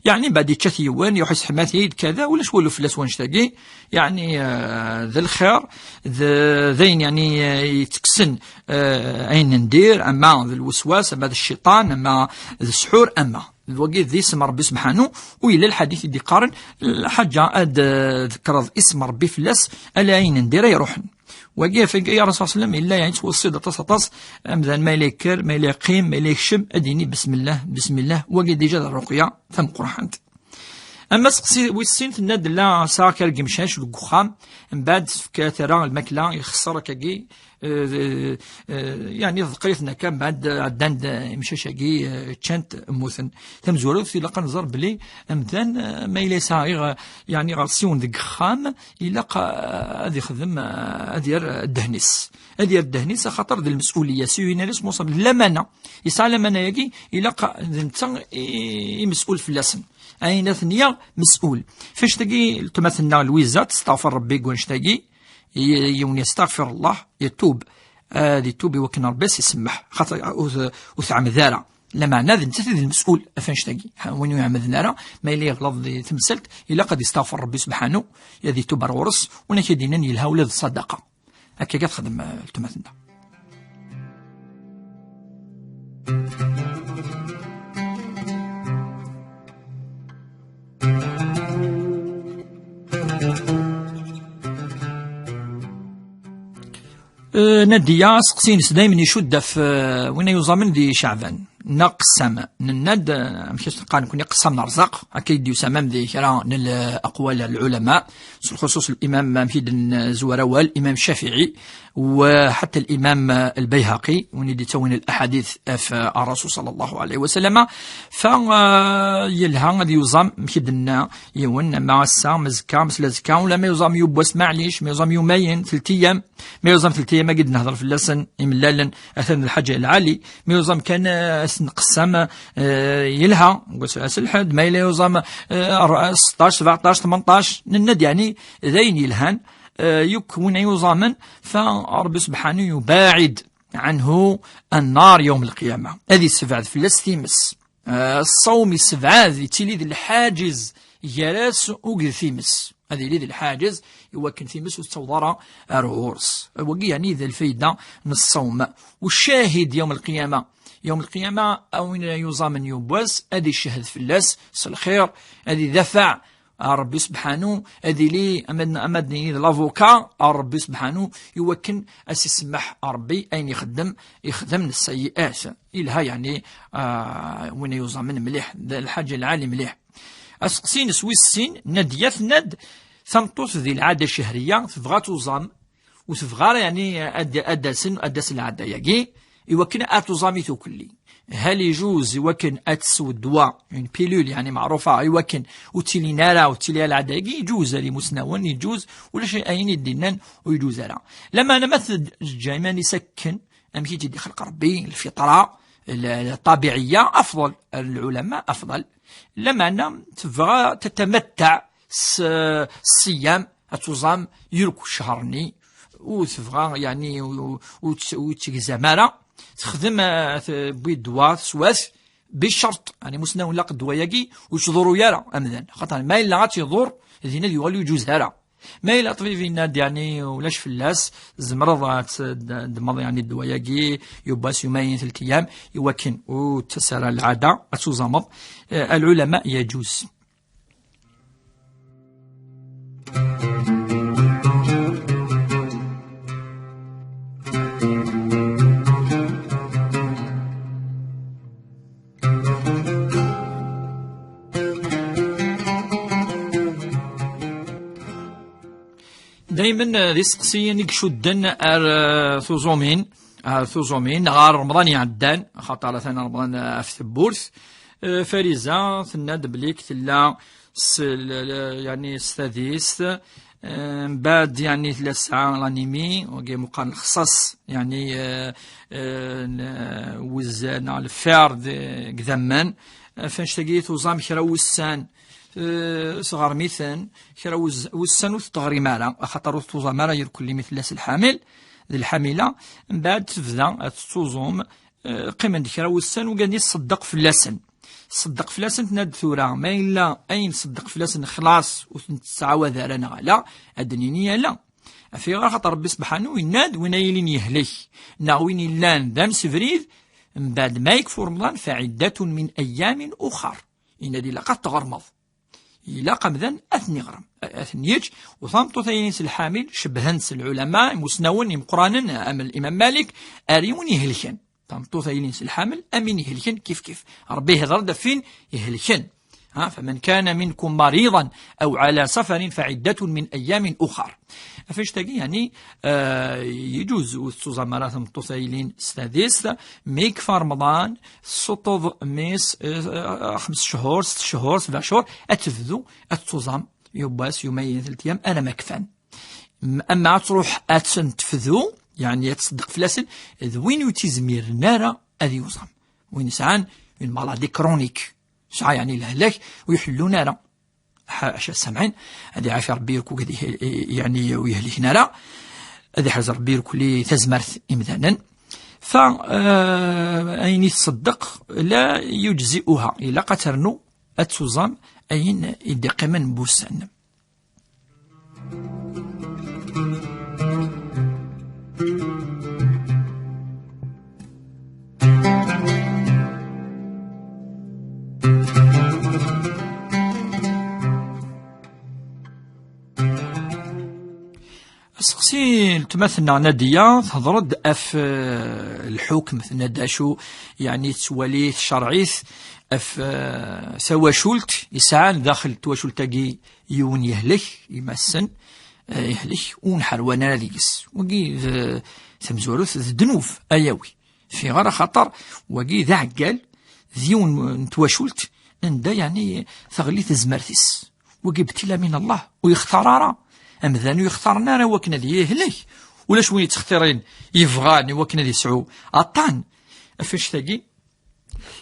Yeɛni, mbeɛd yečča-t yiwen, yuḥ iseḥma-t-id, kada, ulac walu fell-as wannect-agi. Yeɛni, eh, d lxir, d, d ayen, yeɛni, eh, yettekksen, eh, ayen n dir, ama d lweswas, ama d cciṭan, ama d ssḥur, ama. D wagi d isem n Ṛebbi subḥanu, u yella lḥadit i d-iqqaren, lḥaǧa ad, eh, d-tekkreḍ isem n Ṛebbi fell-as, ala ayen n dir ay iṛuḥen. Wagi ɣef ay Rasul sallam yella, yeɛni, yettweṣṣi-d aṭas, aṭas. Amdan ma yella yekker, ma yella yeqqim, ma yella yekcem, ad d-yini: "Bismillah, bismillah." Wagi déjà d rruqya tameqqrant. Ama seqsi wis sin, tenna-d: "La, sɛiɣ kra n yimcac deg uxxam." Mbeɛd tefka, terra lmakla, ixeṣṣer akkagi, eh, eh, eh, yeɛni, teḍeqqer-iten akka, mbeɛd ɛeddan-d imcac-agi, eh, ččan-t, mmuten. Tamezwarut, ilaq ad nẓer belli amdan, eh, ma yella yesɛa iɣ-, yeɛni, iɣersiwen deg uxxam, ilaq, eh, ad ixdem, eh, ad yerr ddehn-is. Ad yerr ddehn-is, axaṭer d lmes'uliya, c'est une responsable, lamana. Yesɛa lamana-agi, ilaq d netta i, i mes'ul fell-asen. Ayen ad ten-yaɣ mes'ul. F annect-agi, letma-tneɣ Lwiza testeɣfir Rebbi deg wannect-agi, y-, yiwen yesteɣfir Allah, yetub. Ad yetub i wakken Rebbi as-isemmeḥ. Xaṭer ur t-, ur tɛemmed ara. Lameɛna d nettat i d lmes'ul ɣef annect-agi. Ha, win ur iɛemmden ara, ma yella yeɣleḍ di temsalt, ilaq ad yesteɣfir Rebbi subḥanu, ad yetub ar ɣur-s, win akka d-yennan yelha ula d ṣṣadaqa. Akka i texdem, eh, letma-tneɣ. Eh, Nadiya, aseqsi-ines daymen icudd ɣef, eh, win ay uẓamen di Ceɛban, neɣ qessam. Nenna-d, eh, amek i s-neqqar nekkni, qessam n rrezq, akka i d-yusa mam di kra n l-, aqwal n lɛulama, s lxuṣuṣ limam, amek i d-nezwar awal, imam Ccafiɛi, u ḥatta limam, eh, Lbayhaqi, win i d-ittawin laḥadit ɣef, eh, Rrasul ṣalla Llahu ɛalayhi wa sallam. Fa, eh, yelha ad yuẓam, amek i d-nenna yiwen, ama ass-a, ama azekka, ama slazekka, ula ma yuẓam yiwwas, maɛlic, ma yuẓam yumayen, telt ayyam, ma yuẓam telt ayyam-agi d-nehder fell-asen, imellalen, atan d lḥaǧa lɛali, ma yuẓam kan, eh, ass n qessam, eh, yelha, deg wass, ass n lḥedd, ma yella yuẓam, eh, ar-, seṭṭac, sebɛeṭṭac, tmenṭac, nenna-d, yeɛni, d ayen yelhan, eh, yakk win ay yuẓamen, fa Rebbi subḥanu yubaɛid ɛanhu annar yawm lqiyama. Ad yessebɛed fell-as times. Eh, ṣṣawm yessebɛad, yettili d lḥaǧez gar-as akked times. Ad yili d lḥaǧez i wakken times ur tettaweḍ ara ar ɣur-s. Wagi, yeɛni, d lfayda n ṣṣawm. U ccahid yawm lqiyama. Yawm lqiyama, a win yuẓamen yiwwas, ad icehhed fell-as s lxir, ad idafeɛ ar Rebbi subḥanu, ad yili, ama d, ama d nini d l'avocat ar Rebbi subḥanu, i wakken ad s-isemmeḥ Rebbi ayen ixeddem, ixdem n ssayi'at. Ilha, yeɛni, ah, win ay yuẓamen mliḥ, d lḥaǧa lɛali mliḥ. Aseqsi-ines wis sin, Nadiya tenna-d, tameṭṭut di lɛada cehriya tebɣa ad tuẓam, ur tebɣa ara, yeɛni, ad, ad d-asen, ad d-as lɛada-agi, i wakken ad tuẓam i tukelli. Hal ijuz i wakken ad tessew ddwa, une pilule, yeɛni, meɛrufa, i wakken ur ttilin ara, ur ttili ara lɛada-agi? Ijuz, ar imusnawen, ijuz, ulac ayen i d-innan ur ijuz ara. Lameɛna ma teǧǧa iman-is akken, amek i tt-id-ixleq Rebbi, lfitra, l-, ṭabiɛiya, afḍel, lɛulama, afḍel. Lameɛna tebɣa tatamattaɛ s, s ṣṣiyam, ad tuẓam yirk ccher-nni, ur tebɣa, yeɛni, ur, ur, ur tt-, ur tegzam ara, texdem, eh, tewwi ddwa, teswa-t, bi ccerṭ, yeɛni, imusnawen, ilaq ddwa-agi ur yettḍurru ara amdan, xaṭer ma yella ad tt-iḍurr, din ad yuɣal ur yeǧuz ara. Ma yella ṭṭbib yenna-d, yeɛni, ulac fell-as, tzemreḍ ad tt-, d-, ddmeḍ, yeɛni, ddwa-agi, yiwwas, yumayen, telt ayyam, i wakken ur d-tas ara lɛada, ad tuẓameḍ. Eh, lɛulama, yeǧuz. Daymen, eh, d iseqsiyen i icudden ar, eh, tuẓumin, ar tuẓumin, neɣ ar Remḍan iɛeddan, axaṭer atan Remḍan, eh, ɣef tewwurt. Eh, Fariza tenna-d belli tella s l-, l-, yeɛni s tadist, eh, mbeɛd, yeɛni, tella tesɛa l'anémie, wagi meqqar lexṣaṣ, yeɛni, eh, eh, n-, eh, wuzan neɣ le fer de, deg idammen. Eh, f annect-agi tuẓam kra wussan, eh, sɣermiten, kra wuz-, wussan ur teɣrim ara, axaṭer ur tuẓam ara irkelli mi tella s lḥamil, d lḥamila, mbeɛd tebda ad tettuẓum, eh, qqimen-d kra wussan, ugad-nni tṣeddeq fell-asen. Tṣeddeq fell-asen, tenna-d tura, ma yella ayen tṣeddeq fell-asen xlaṣ ur ten-tettɛawad ara neɣ ala, ad d-nini ala. Af ayɣer? Axaṭer Rebbi subḥanu yenna-d, win ay yilin yehlek, neɣ win yellan d amsebrid, mbeɛd ma yekfu Remḍan, فعدة من أيام أخر. Yenna-d ilaq ad tɣermeḍ. Ilaq amdan ad ten-iɣrem, ad ten-yeǧǧ. U tameṭṭut-a yellan s lḥamil, cebbhen-tt lɛulama, imusnawen imeqqranen, am Imam Malik, ar yiwen ihelken. Tameṭṭut-a yellan s lḥamil, am win ihelken kif kif. Rebbi ihder-d ɣef win ihelken. Ha, فمن كان منكم مريضا أو على سفر فعدة من أيام أخر. Ɣef annect-agi, yeɛni, eh, yeǧuz ur tettuẓam ara tmeṭṭut-a yellan s tadist, mi yekfa Remḍan, tessuṭṭeḍ mmi-s, eh, xems cchur, sett cchur, sebɛ cchur, ad tebdu ad tettuẓam, yiwwas, yumayen, telt ayyam, alamma kfan. M-, ama ad truḥ ad ten-tefdu, yeɛni ad tṣeddeq fell-asen, d win ur tt-izmiren ara ad yuẓam. Win yesɛan une maladie chronique, yesɛa yeɛni lehlak ur iḥellun ara. Ḥaca samɛin, ad iɛafi Rebbi yakk ugad ih-, yeɛni ur yehliken ara, ad iḥrez Rebbi irkelli tazmert imdanen. Fa, eh, ayen i tṣeddeq, la yujzi'uha, ilaq ad ternu ad tuẓam ayen i d-iqqimen n wussan. Aseqsi n tma-tneɣ Nadiya, tehder-d ɣef, eh, lḥukm, tenna-d acu, yeɛni, tettwali tcerɛit ɣef, eh, tawacult yesɛan daxel n twacult-agi yiwen yehlek, imassen, eh, yehlek, ur nḥerwan ara deg-s. Wagi d tamezwarut, d ddnub ayawi. Fiɣer axaṭer wagi d aɛeggal, d yiwen n twacult anda, yeɛni, teɣli tezmert-is. Wagi btila min Allah, ur yextar ara. Amdan ur yextaren ara wakken ad yehlek. Ulac win yettextirin yebɣan i wakken ad yesɛu aṭṭan. Ɣef annect-agi,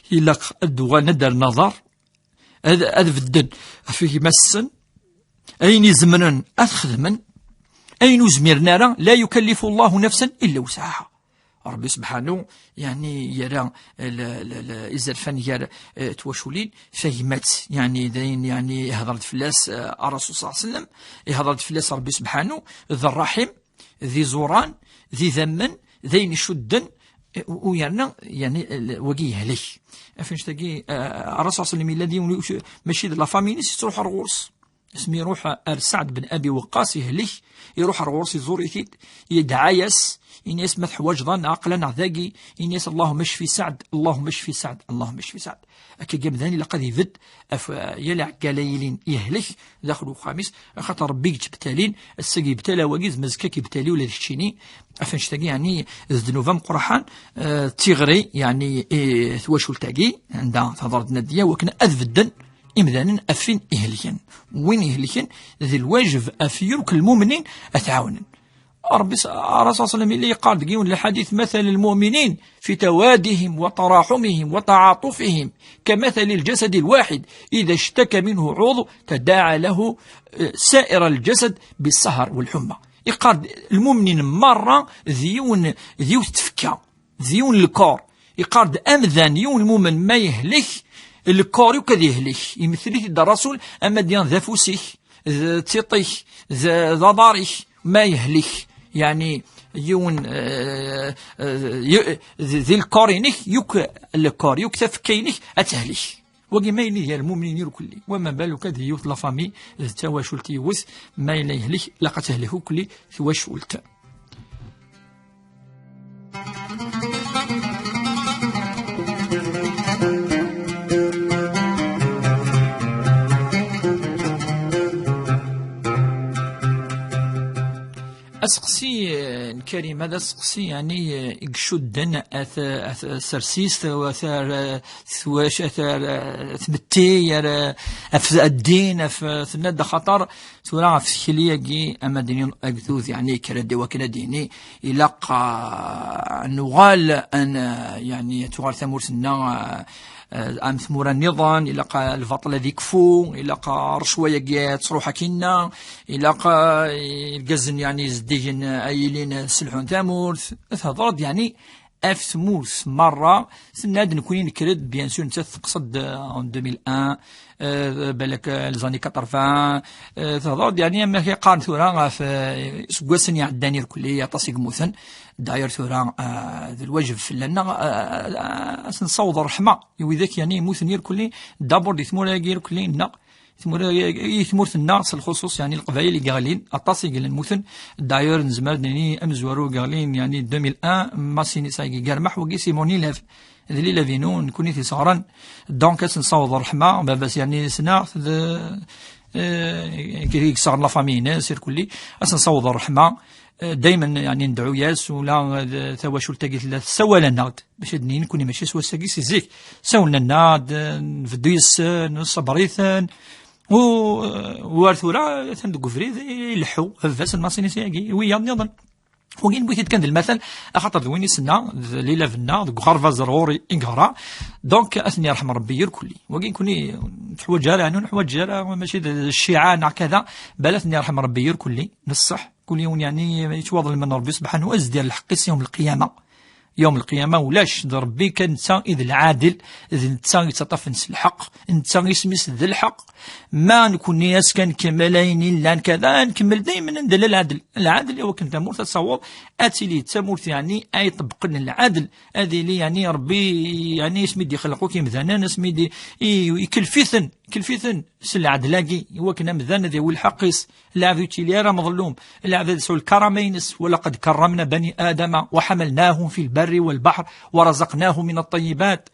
ilaq ad d-uɣalen ad d-rren aḍar, ad, ad bedden ɣef gma-tsen, ayen izemren ad t-xedmen, ayen ur zmiren ara, la yukallifu Allahu nafsan illa wusɛaha. Rebbi subḥanu, yeɛni, yerra l-, l-, l-, izerfan gar, eh, twaculin, tagmat, yeɛni, d ayen, yeɛni, ihder-d fell-as, eh, Ṛṛasul ṣalla Llahu ɛalayhi wa sallam, ihder-d fell-as Rebbi subḥanu, d ṛṛaḥim, d iẓuran, d idammen, d ayen icudden, eh, u, u yerna, yeɛni, l-, wagi yehlek. Ɣef annect-agi, eh, Ṛṛasul ṣalla Llahu ɛalayhi wa sallam yella d yiwen, mačči d la famille-ines, yettruḥ ar ɣur-s. Asmi iruḥ ar Saɛd ben Abi Waqqas, yehlek, iruḥ ar ɣur-s, iẓur-it-id, yedɛa-yas, ini-as: "Ma teḥwaǧeḍ-aneɣ, aql-aneɣ dagi." Ini-as: "Allahumma cfi Saɛd, Allahumma cfi Saɛd, Allahumma cfi Saɛd." Akka amdan ilaq ad ibedd ɣef, eh, yal aɛeggal ay yilin yehlek daxel uxxam-is, axaṭer Rebbi yettbettalin, ass-agi yebtala wagi, zma azekka k-yebtali ula d keččini. Ɣef annect-agi, yeɛni, d ddnub ameqqraḥan, eh, d tiɣri, yeɛni, i twacult-agi, anda tehder-d Nadiya, wakken ad bedden imdanen ɣef win ihelken. Win ihelken, d lwajeb ɣef yiruk lmumnin ad t-ɛawnen. Rebbi s-, Ṛṛasul ṣalla Llahu ɛalayhi wa sallam yella yeqqar deg yiwen n lḥadit: "مثل المؤمنين في توادهم وتراحمهم وتعاطفهم كمثل الجسد الواحد إذا اشتكى منه عضو تداعى له، eh, سائر الجسد بالسهر والحمى." Yeqqar-d lmumnin merra d yiwen, d yiwet tfekka. D yiwen lkor. Yeqqar-d amdan, yiwen lmumen ma yehlek, lkor yakk ad yehlek. Imettel-it-id Ṛṛasul, ama d, d afus-ik, d tiṭ-ik, d, d aḍar-ik, ma yehlek. Yeɛni, yiwen, eh, eh, y-, d, di lkor-inek, yakk lkor, yakk tafekka-inek ad tehlek. Wagi ma yili gar lmumnin irkelli. Wa ma baluk ad yiwet la famille, d tawacult yiwet, ma yella yehlek, ilaq ad tehlek irkelli twacult. Aseqsi, eh, n Karima d aseqsi, yeɛni, eh, i icudden at, at tsersist, at, at, at twac-, at, at tmetti, ar, af ddin, af, tenna-d axaṭer tura ɣef tikli-agi, ama d-nini agdud, yeɛni, yekker-d i wakken ad d-yini, ilaq, ah, ad nuɣal, ad n-, yeɛni, ad tuɣal tamurt-nneɣ, ah, ah, am tmura nniḍen, ilaq, ah, lbaṭel ad ikfu, ilaq, ah, ṛṛecwa-agi ad truḥ akkinna, ilaq, ah, irgazen, yeɛni, zeddigen, ah, ad ilin, ah, selḥun tamurt. Thedreḍ, yeɛni, ɣef tmurt merra, tenna-d, nekkni nekker-d, bien sûr, nettat teqsed, euh, en deux mille un, euh, balak, euh, les années quatre-vingts, euh, tehder-d, yeɛni, am akken qqaren tura ɣef, euh, iseggasen iɛeddan irkelli, aṭas i yemmuten. D'ailleurs, tura, euh, d lwajeb fell-aneɣ, euh, euh, ad s-nessaweḍ ṛṛeḥma i widak, yeɛni, yemmuten irkelli, d'abord di tmura-agi irkelli-nneɣ, Tmura-, i tmurt-nneɣ s lxuṣuṣ, yeɛni Leqbayel i yeɣlin, aṭas i yellan mmuten. D'ailleurs, nezmer ad nini amezwaru i yeɣlin, yeɛni deux mille un, Masinisa i yermeḥ, wagi c'est mon élève. D l'élève-inu, nekkni t-isseɣren. Donc, ad s-nessaweḍ ṛṛeḥma, baba-s, yeɛni, ssneɣ-t, d, eh, i yesseɣren la famille-ines, irkelli. Ad s-nessaweḍ ṛṛeḥma. Eh, daymen, yeɛni, nedɛu-yas, ula d tawacult-agi tella tessawal-aneɣ-d, bac ad d-nini nekkni mačči s wass-agi, si zik. Sawlen-aneɣ-d, eh, nbeddu yes-sen, nṣebber-iten, u, u ar tura, atan deg ubrid, ileḥḥu, baba-s n Masinisa-agi, wiyaḍ nniḍen. Wagi newwi-t-id kan d lmatal, axaṭer d win i s-nna, d l'élève-nneɣ, deg uɣerbaz ar ɣur-i i yeɣra. Donc, ad ten-yerḥem Ṛebbi irkelli. Wagi nekkni ur neḥwaǧ ara, yeɛni ur neḥwaǧ ara, mačči d cciɛa neɣ kada, bal ad ten-yerḥem Ṛebbi irkelli, neṣṣeḥ. Kul yiwen, yeɛni, yettwaḍlem n Ṛebbi subḥanahu, ad s-d-yerr lḥeqq-is yawm lqiyama. Yawm lqiyama ulac, d Ṛebbi kan netta i d lɛadel, d netta i yettaṭṭafen s lḥeqq, netta isem-is d lḥeqq. Ma nekkni ass kan nkemmel ayen i llan kada, nkemmel daymen anda llan lɛadel. Lɛadel i wakken tamurt ad taweḍ, ad tili d tamurt, yeɛni, ay iṭebbqen lɛadel, ad ili, yeɛni, Ṛebbi, yeɛni, asmi d-ixleq akk imdanen, asmi d-, i-, ikelf-iten, ikelf-iten s lɛadel-agi, i wakken amdan ad yawi lḥeqq-is. Lɛebd ur yettili ara meḍlum, lɛebd ad yesɛu lkarama-ines. ولقد كرمنا بني آدم وحملناهم في البر والبحر ورزقناهم من الطيبات،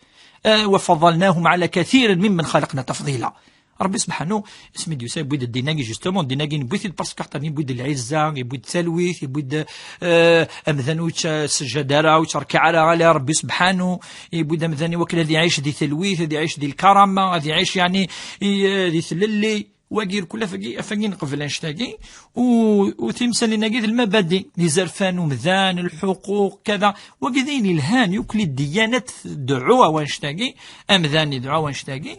آه، وفضلناهم على كثير ممن خلقنا تفضيلا. Ṛebbi subḥanahu, asmi d-yusa, yewwi-d ddin-agi, justement, ddin-agi, newwi-t-id parce que axaṭer yewwi-d lɛizza, yewwi-d talwit, yewwi-d, euh, amdan ur yettseǧǧad ara, ur yettṛekkiɛ ara ala Ṛebbi subḥanahu, yewwi-d amdan i wakken ad iɛic di talwit, ad iɛic di lkarama, ad iɛic, yeɛni, i, di tlelli. Wagi irkul afagi, afagi nqebel annect-agi, u, u timsalin-agi d lmabadi, d izerfan umdan, lḥuquq, kada. Wagi d ayen ilhan, yukel i ddiyanat tdeɛɛu ɣer wannect-agi, amdan idɛu ɣer wannect-agi.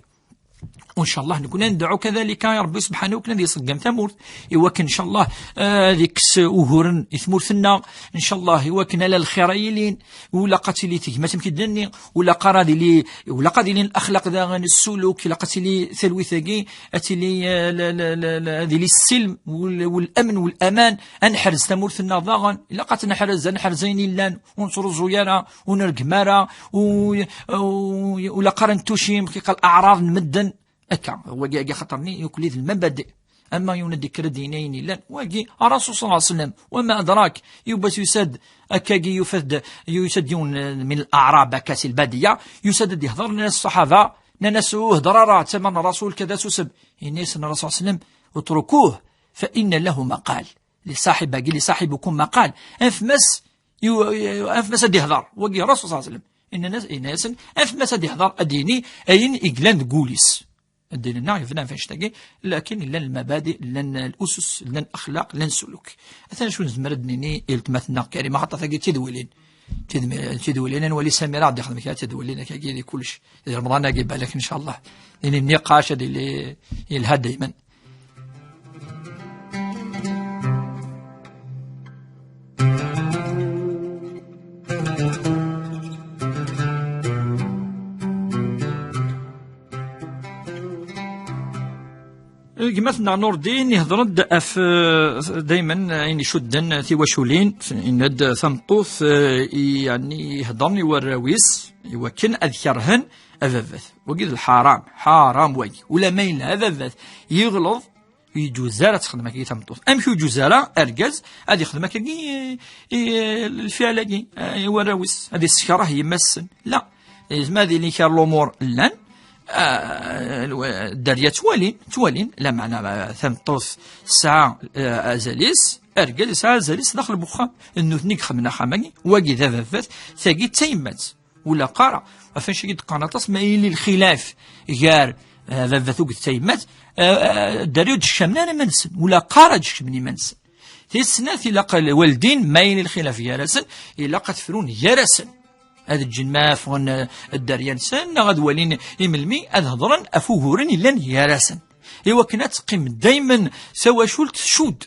U ncallah nekkni ad nedɛu kadalika i Ṛebbi subḥanahu, i wakken ad iṣeggem tamurt, i wakken ncallah, eh, ad ikkes uguren i tmurt-nneɣ, ncallah i wakken ala lxir ay ilin, ur ilaq ad tili tegmat am kidden-nni, ur ilaq ara ad ili, ur ilaq ad ilin laxlaq daɣen, ssuluk, ilaq ad tili talwit-agi, ad tili, eh, la, la, la, la, ad ili ssilm, wal-, walamn, walaman, ad neḥrez tamurt-nneɣ daɣen, ilaq ad tt-neḥrez, ad neḥrez ayen illan, ur nettruẓu ara, ur nreggem ara, u, u, ur ilaq ara nettucim, kif qal aɛraḍ n medden, akka, wagi, agi xaṭer-nni, yukel-it lmabadi. Ama yiwen ad d-yekker ad d-yini ayen illan, wagi, Rasul ṣalla Llahu ɛalayhi wa sallam, wa ma adrak, yiwwas yusa-d, akkagi yufa-d, yusa-d yiwen, eh, min al-aɛrab, akka si lbadiya, yusa-d ad d-yehder, nnan-as ṣṣaḥaba, nnan-as, ur hedder ara, d tama n Rasul, kada, susem. Yenna-yasen Rasul ṣalla Llahu ɛalayhi wa sallam, اتركوه فإن له مقال. Li ṣaḥib-agi, لصاحبكم مقال. Anfem-as, yu-, yu-, anfem-as ad d-yehder. Wagi, Rasul ṣalla Llahu ɛalayhi wa sallam. Yenna-as, yenna-yasen, anfem-as ad d-yehder, ad d-yini ayen i yellan deg wul-is. Ddin-nneɣ yebna ɣef annect-agi, lakin llan lmabadi, llan lusus, llan laxlaq, llan ssuluk. Atan acu nezmer ad d-nini i weltma-tneɣ Karima, xaṭer tagi d tidwilin. Tid-, tidwilin, ad nwali Samira ad d-ixdem kra tidwilin, akkagi di kullec. Di Remḍan-agi, balak, ncallah. Di nniqac ad yili yelha daymen. Gma-tneɣ Nurdin ihder-d ɣef, eh, daymen ayen icudden tiwaculin, yenna-d tameṭṭut, eh, i, yeɛni, iheddren i warraw-is, i wakken ad kerhen ababat. Wagi d lḥaram, ḥaram wagi. Ula ma yella ababat yeɣleḍ, ur yeǧuz ara ad texdem akkagi tameṭṭut. Amek ur yeǧuz ara argaz ad yexdem akkagi i, i, lfiɛl-agi, eh, i warraw-is, ad yessekreh yemma-tsen? La. Yezmer ad yili kra n lumuṛ llan, ah, lwa-, dderya ttwalin, ttwalin, lameɛna, ah, tameṭṭut tesɛa, ah, azal-is, argaz yesɛa azal-is daxel n wexxam. D nutni i ixedmen axxam-agi, wagi d ababat, tagi d tayemmat. Ur ilaq ara, ɣef annect-agi d-qqaren aṭas, ma yili lxilaf gar, ah, ababat akked tayemmat, ah, ah, dderya ur d-kecmen ara iman-nsen, ur ilaq ara ad d-kecmen iman-nsen. Tis snat, ilaq lwaldin, ma yili lxilaf gar-asen, ilaq ad t-frun gar-asen. Ad ǧǧen ma ffɣen, eh, dderya-nsen, neɣ ad walin i melmi ad hedren ɣef wuguren yellan gar-asen. I wakken ad teqqim daymen tawacult tcudd.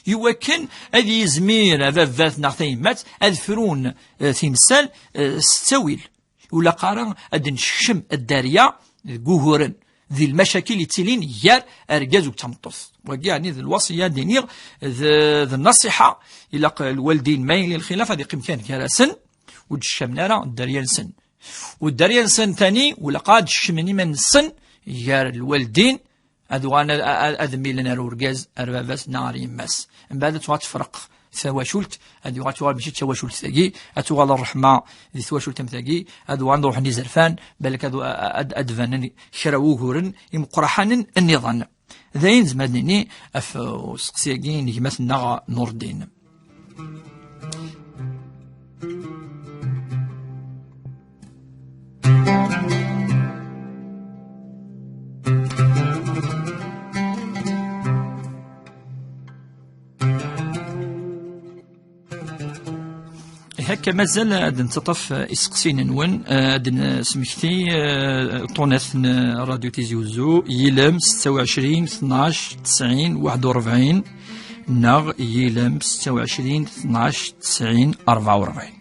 I wakken ad yizmir ababat neɣ tayemmat ad frun, eh, timsal, eh, s ttawil. Ur ilaq ara ad d-nsekcem dderya deg wuguren, di lmacakil yettilin gar argaz u tameṭṭut. Wagi, yeɛni, d lwaṣiyya, ad d-iniɣ, d, d nnasiḥa. Ilaq lwaldin, ma yili lxilaf, ad iqqim kan gar-asen, ur d-ckecmen ara dderya-nsen. U dderya-nsen tani, ur ilaq ad d-ckecmen iman-nsen gar lwaldin, Ad uɣalen ad, ad, ad milen ar urgaz, ar baba-s neɣ ar yemma-s. Mbeɛd ad tuɣal tefreq twacult, ad yuɣal tuɣal mačči d tawacult tagi, ad tuɣal ṛṛeḥma di twacult am tagi, ad uɣalen ad ruḥen izerfan, balak ad, ad, ad banen kra wuguren imeqqraḥanen nniḍen. D ayen nezmer ad nini ɣef useqsi-agi n gma-tneɣ Nurdin. Ihi akka mazal ad nettaṭṭaf iseqsiyen-nwen, ad d-nesmekti, eh, ṭṭunat n Radio Tizi Uzzu, yilem setta u ɛecrin, tnac, tesɛin, waḥed u rebɛin, neɣ yilem setta u ɛecrin, tnac, tesɛin, rebɛa u rebɛin.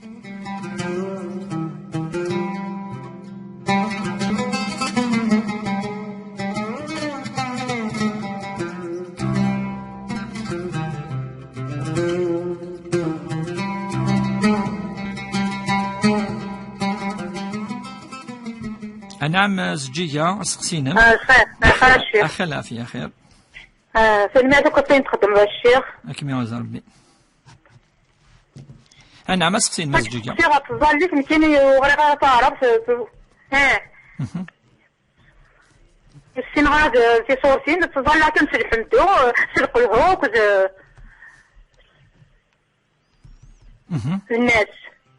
Anɛam, Zǧiga, aseqsi-inem. Ah, lxir, lxir a ccix. Axir lɛafya, axir. Ah, tanemmirt akk aṭayen txeddmeḍ a ccix. Ad kem-iɛuzz Rebbi. Anɛam, aseqsi-inem, Zǧiga. Aseqsi ɣef tẓallit, nekkini ur ɣriɣ ara taɛrabt, eh. Mhm. Ur ssineɣ ara d-, tiṣurtin, ttẓallaɣ kan s lḥemdu, s lqelhu akked, eh, Mhm. Nnas.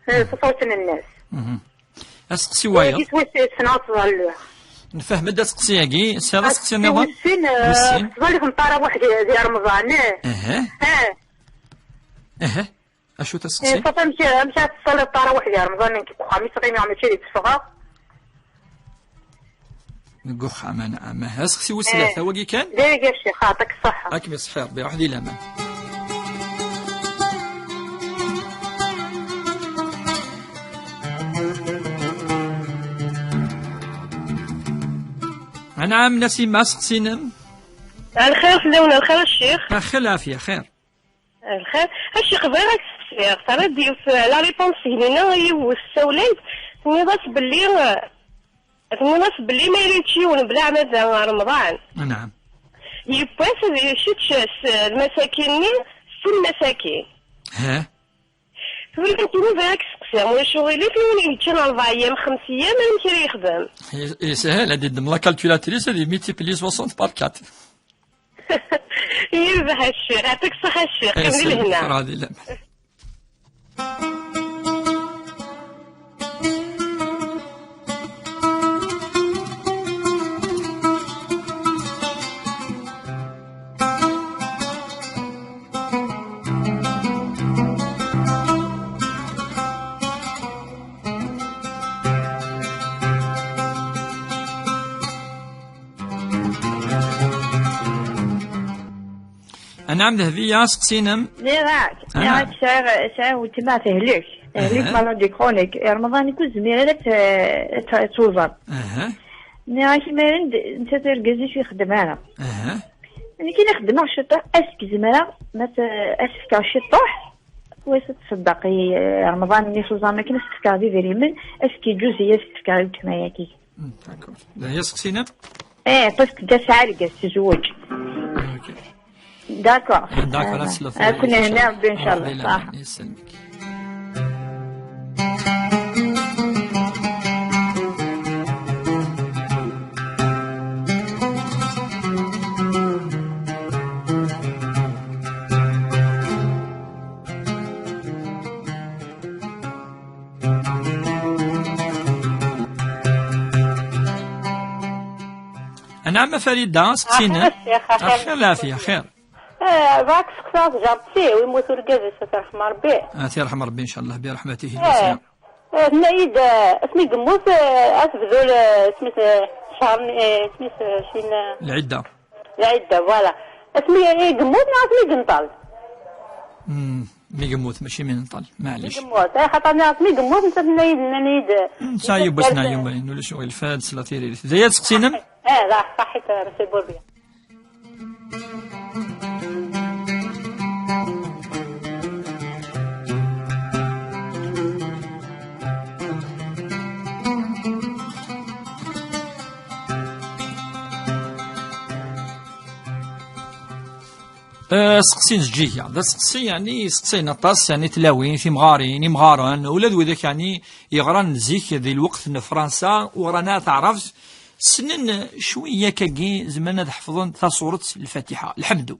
Eh, tiṣurtin nnas. Mhm. Aseqsi wayeḍ. Di twis ssneɣ ad ttẓalliɣ. Nfehmed aseqsi-agi, tesɛiḍ aseqsi nniḍen? Wis sin, eh, wis sin. Ttẓallit n ṭarawiḥ di, di Remḍan, eh. Aha. Eh. Aha. Acu-t aseqsi? Eh, ṣafi amek, amek ara tettẓalliḍ ṭarawiḥ di Remḍan, nekk deg uxxam i ttɣimiɣ, mačči di tteffɣeɣ. Deg uxxam, anɛam. Aha, aseqsi wis tlata, wagi kan? D ayagi a ccix, yeɛṭik ṣṣeḥḥa. Ad kem-iṣeḥḥi Rebbi, ruḥ di laman. Anɛam, Nasima, aseqsi-inem? Lxir fell-awen, lxir a ccix. Axir lɛafya, xir. Lxir. A ccix, bɣiɣ ad k-sseqsiɣ. Terriḍ-d yiwet, la réponse segnin-a, yiwet tsawlayt, tenniḍ-as belli, tenniḍ-as belli ma yella yečč yiwen bla ɛmada Remḍan, anɛam, yiwwas ad yečč s lmasakin-nni, sin lmasakin. Ha? Tura nekkini bɣiɣ ad k-sseqsiɣ, ma ulac uɣilif, i win yeččan rebɛa ayyam, xems ayyam, amek ara yexdem? Yeshel, ad yeddem la calculatrice, ad yemultiplier soixante par quatre. Yirbeḥ a ccix, yeɛṭik ṣṣeḥḥa a ccix, qqim di lehna. Ṛadi laman. Anɛam, Dehbiya, aseqsi-inem? Nniɣ-ak, nniɣ-ak sɛiɣ, sɛiɣ weltma tehlek. Tehlek, aha, maladie chronique. I Remḍan-ik ur tezmir ara ad t-, ad t-, ad tuẓam. Aha. Nniɣ-ak imaren d-, nettat argaz-is ur ixeddem ara. Aha. Nekkini xeddmeɣ ciṭuḥ, ad s-k-zemreɣ, ma t-, ad s-fkeɣ ciṭuḥ, wis ad tṣeddeq i, eh, Remḍan-nni s uẓam akken ad s-fkeɣ d idrimen, ad s-k-iǧuz i ad s-fkeɣ i weltma-agi. Hmm, d'accord. D aya aseqsi-inem? Eh, parce que tesɛa argaz, tezweǧ. Ok. D'accord. D'accord, ad tesleḍ. Ad ken-ihna Rebbi, ncallah. Ṛadi laman, ṣaḥ. Yesselmek. Anɛam a Farida, aseqsi-inem? Axir a ccix, axir. Axir lɛafya, xir. Eh, bɣiɣ ad k-seqsiɣ, tjerrbeḍ-tt-id, yemmut urgaz-is, ad t-yerḥem Rebbi. Ad t-yerḥem Rebbi, ncallah, bi raḥmatihi lwasiɛ. Eh, tenna-yi-d, eh, asmi yemmut, eh, ad tebdu, eh, isem-is, eh, ccher-nni, eh, isem-is, eh, cin, eh, lɛidda. Lɛidda, voilà. Asmi i yemmut neɣ asmi i yenṭel? Hmm, mi yemmut, mačči mi nenṭel, maɛlic. Mi yemmut, eh, xaṭer nniɣ asmi yemmut, nettat tenna-yi-d, nnan-iyi-d, nesɛa yiwwas n ɛyumayen, ulac uɣilif, ad nesla tiririt. D aya aseqsi-inem? Eh, d ṣaḥit, eh, c'est beau bien. Eh, seqsi n zǧiga d aseqsi, yani, seqsayen aṭas, yani, tlawin, timɣarin, imɣaren, ula d widak, yani, yeɣran zik di lweqt n Fransa, u ɣran ara taɛrabt, ssnen cwiya akkagi, zemren ad ḥefḍen tasuret Lfatiḥa, Lḥemdu.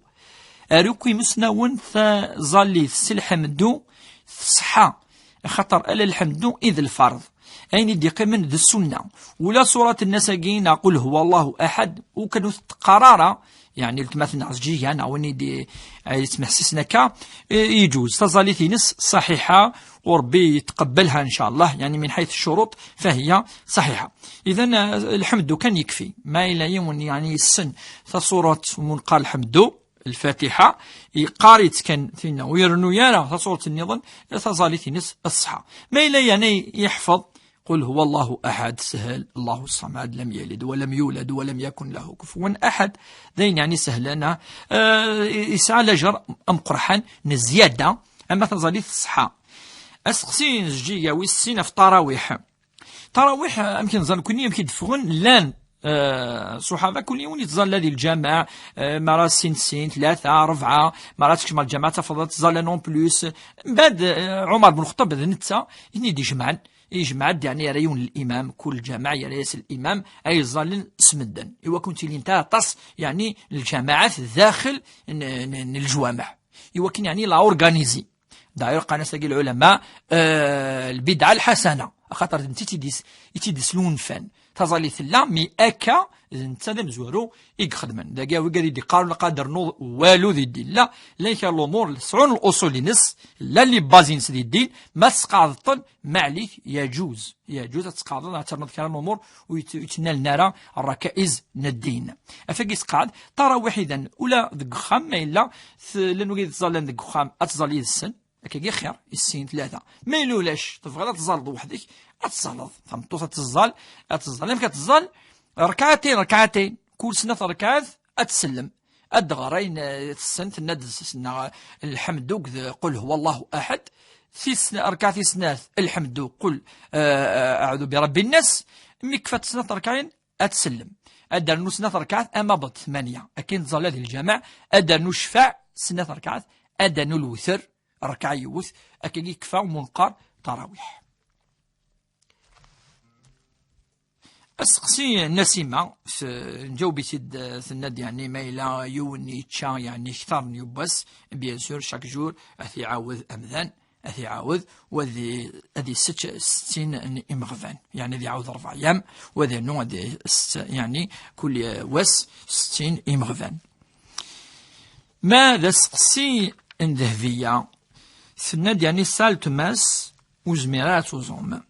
Ar akk imusnawen, taẓallit s Lḥemdu tṣeḥḥa, axaṭer ala Lḥemdu i d lfarḍ. Ayen i d-iqqimen d ssunna. Ula surat Nnas-agi neɣ Qul huwa Allahu aḥad, ur kan ur teqqar ara, yeɛni, letma-tneɣ zǧiga neɣ win i d-, ay yettmeḥsisen akka, i-, iǧuz. Taẓallit-ines ṣaḥiḥa, u Ṛebbi yetqebbelha, ncallah, yeɛni, min ḥayt ccuruṭ, fahiya ṣaḥiḥa. Idan, eh, lḥemdu kan yekfi. Ma yella yiwen, yeɛni, yessen tasurat umi neqqar Lḥemdu, Lfatiḥa, yeqqar-itt kan tinna, ur irennu ara tasuret nniḍen, taẓallit-ines ṣṣeḥḥa. Ma yella, yeɛni, yeḥfeḍ Qul huwa Allahu ahad, sehel, Allahu ṣṣamad, lam yalid wa lam yulad wa lam yakun lahu kufuwan ahad, d ayen, yeɛni, sehlen, eh, yesɛa lajer ameqqran n zzyada, ama taẓallit tṣeḥḥa. Aseqsi n zǧiga wis sin ɣef ṭarawiḥ. Ṭarawiḥ, eh, amek nẓa nekkni, amek i d-ffɣen, llan, eh, ṣṣuḥaba, kul yiwen yettẓalla di lǧameɛ, eh, mara sin sin, tlata, rebɛa, mara tekcem ɣer lǧameɛ, tafeḍ ad tẓalla non plus. Mbeɛd, eh, Ɛumar ben Lxeṭṭab d netta i ten-id-ijemɛen, ijmeɛ-d, yeɛni, yerra yiwen n limam, kul lǧameɛ yerra-yas limam, ay ẓẓallen s medden, i wakken ur ttilint ara aṭas, yeɛni, lǧamaɛat daxel n, n, n lǧwameɛ, i wakken, yeɛni, la organiser. D'ailleurs, qqaren-as tagi lɛulama, eh, lbidɛa lḥasana, axaṭer d netta i tt-id-is-, i tt-id-islunfan. Taẓallit tella, mi akka d netta d amezwaru i ixedmen. Dagi, wigad i d-iqqaren, ur ilaq ad d-ternuḍ walu di ddin. La, la, kra n lumuṛ sɛun luṣul-ines, llan les bases-ines di ddin, ma tesqeɛdeḍ-ten, maɛlik, yeǧuz. Yeǧuz ad tesqeɛdeḍ, ad ternuḍ kra n lumuṛ ur yet-, ur yettnalen ara rrakaiz n ddin. Af wagi yesqeɛd, ṭarawiḥ idan, ula deg uxxam, ma yella, t-, llan wigad yettẓallan deg uxxam, ad tẓall yid-sen. Akkagi xir, i sin, tlata. Ma yella ulac, tebɣiḍ ad tẓalleḍ weḥd-k, ad tẓalleḍ. Tameṭṭut ad tẓall, ad tẓall. Amek ad tẓall? Rkaɛatayn, rkaɛatayn. Kul snat rkaɛat ad tsellem. Ad d-tɣer ayen, eh, tessen, tenna-d s-, s-, neɣ lḥemdu akked qul huwa Allahu aḥad. Tis-, rkaɛa tis snat, lḥemdu, qul, eh, eh, aɛudu bi rabbi nnas. Mi kfat snat rkaɛin, ad tsellem. Ad d-ternu snat rkaɛat, ama bad tmanya. Akken tẓalla di lǧameɛ, ad d-ternu ccfaɛ, snat rkaɛat, ad d-ternu lewter, rkaɛa yiwet, akkagi yekfa umunqar tarawiḥ. Aseqsi n Nasima, s-, nǧaweb-itt-id, eh, tenna-d, yeɛni, ma yella yiwen yečča, yeɛni, kter n yiwwas, bien sûr, chaque jour, ad t-iɛawed amdan, ad t-iɛawed, u ad i-, ad isečč settin n imeɣban, yeɛni, ad iɛawed rebɛa yam, u ad irnu ad isett, yeɛni, kul, eh, wass settin imeɣban. Ma d aseqsi n Dehbiya, tenna-d, yeɛni, tesɛa letma-s ur tezmir ara ad tuẓum.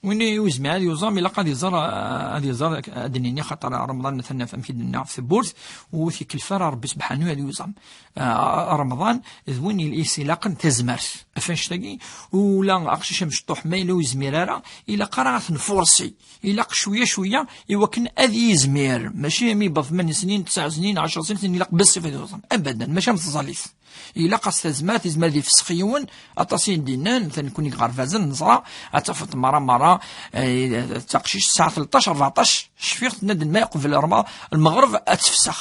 Win ur yezmir ad yuẓam, ilaq ad iẓer, ad iẓer, ad d-nini, xaṭer Remḍan atan ɣef, amek i d-nenna, ɣef tewwurt, ur t-ikellef ara Rebbi Sebḥanu ad yuẓam. Ah, Remḍan d win il-, i s-ilaqen tazmert. Ɣef annect-agi, ula aqcic amecṭuḥ, ma yella ur yezmir ara, ilaq ara ad t-nfursi. Ilaq cwiya, cwiya, i wakken ad yizmir. Mačči mi yewweḍ tmanya snin, tesɛa snin, ɛecṛa snin, ilaq bessif ad yuẓam. Abadan, mačči am tẓallit. Ilaq-as tazmert, izmer ad ifessex yiwen, aṭas i d-yennan, atan nekkni deg iɣerbazen, neẓra, ad tafeḍ merra, merra, eh, d taqcict tesɛa tleṭṭac, rbeɛṭac, cfiɣ tenna-d ma yeqbel rma-, lmeɣreb ad tefsex.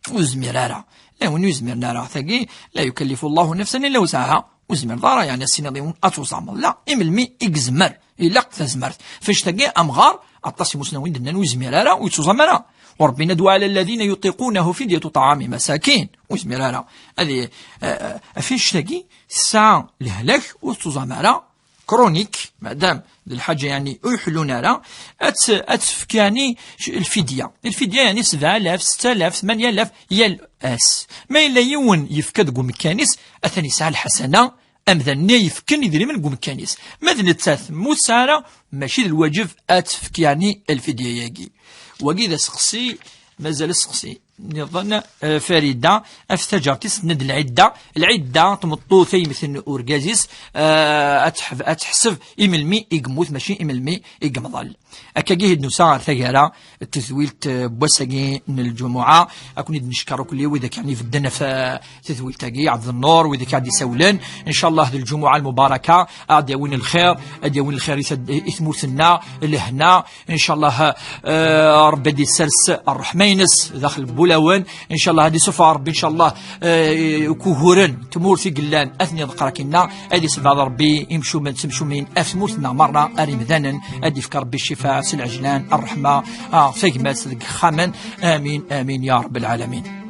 Ur zmir ara. La, win ur zmiren ara, tagi, la yukallifu Allahu nafsan illa wusɛaha. Ur zmireḍ ara, yeɛni, ad s-tiniḍ yiwen ad tuẓameḍ. La, i melmi i yezmer? Ilaq tazmert. F annect-agi, amɣar, aṭas imusnawen d-nnan ur yezmir ara, ur yettuẓam ara. U Ṛebbi yenna-d, وعلى الذين يطيقونه فدية طعام مساكين. Ur yezmir ara. Ad i-, a-, a-, af annect-agi, tesɛa lehlak, ur tettuẓam ara. Chronique, madam, d lḥaǧa, yeɛni, ur iḥellun ara. Ad t-, ad tefk, yeɛni, c-, lfidya. Lfidya, yeɛni, sebɛa alaf, setta alaf, tmanya alaf, yal ass. Ma yella yiwen yefka deg umekkan-is, atan yesɛa lḥasana, amdan-nni yefken idrimen deg umekkan-is. Ma d nettat, ma ur tesɛi ara, mačči d lwaǧeb ad tefk, yeɛni, lfidya-agi. Wagi d aseqsi, mazal aseqsi nniḍen, eh, Farida, af taǧart-is, tenna-d lɛidda. Lɛidda, tmeṭṭut, taymet n urgaz-is, eh, ad teḥb-, ad teḥseb imelmi i yemmut, mačči imelmi i yemḍal. Akkagi i d-nusa ɣer taggara n tedwilt, eh, n wass-agi n lǧumuɛa. Ad ken-id-neckeṛ akk widak, yeɛni, ibedden ɣef, eh, tedwilt-agi, Ɛebd Nnur, widak i d-isawlen. Ncallah d lǧumuɛa lmubaraka, ad d-yawin lxir, ad d-yawin lxir i tad-, i tmurt-nneɣ, lehna. Ncallah, eh, Ṛebbi ad d-isers ṛṛeḥma-ines daxel n ulawen, ncallah ad isufeɣ Rebbi ncallah, eh, kuhuren tmurt i yellan ad ten-iḍeqqer akinna, ad isebɛed Rebbi imcumen d temcumin af tmurt-nneɣ merra ar imdanen, ad ifk Rebbi ccifa s lɛejlan, ṛṛeḥma, ah, tagmat deg ixxamen. Amin, amin ya Rebbi lɛalamin.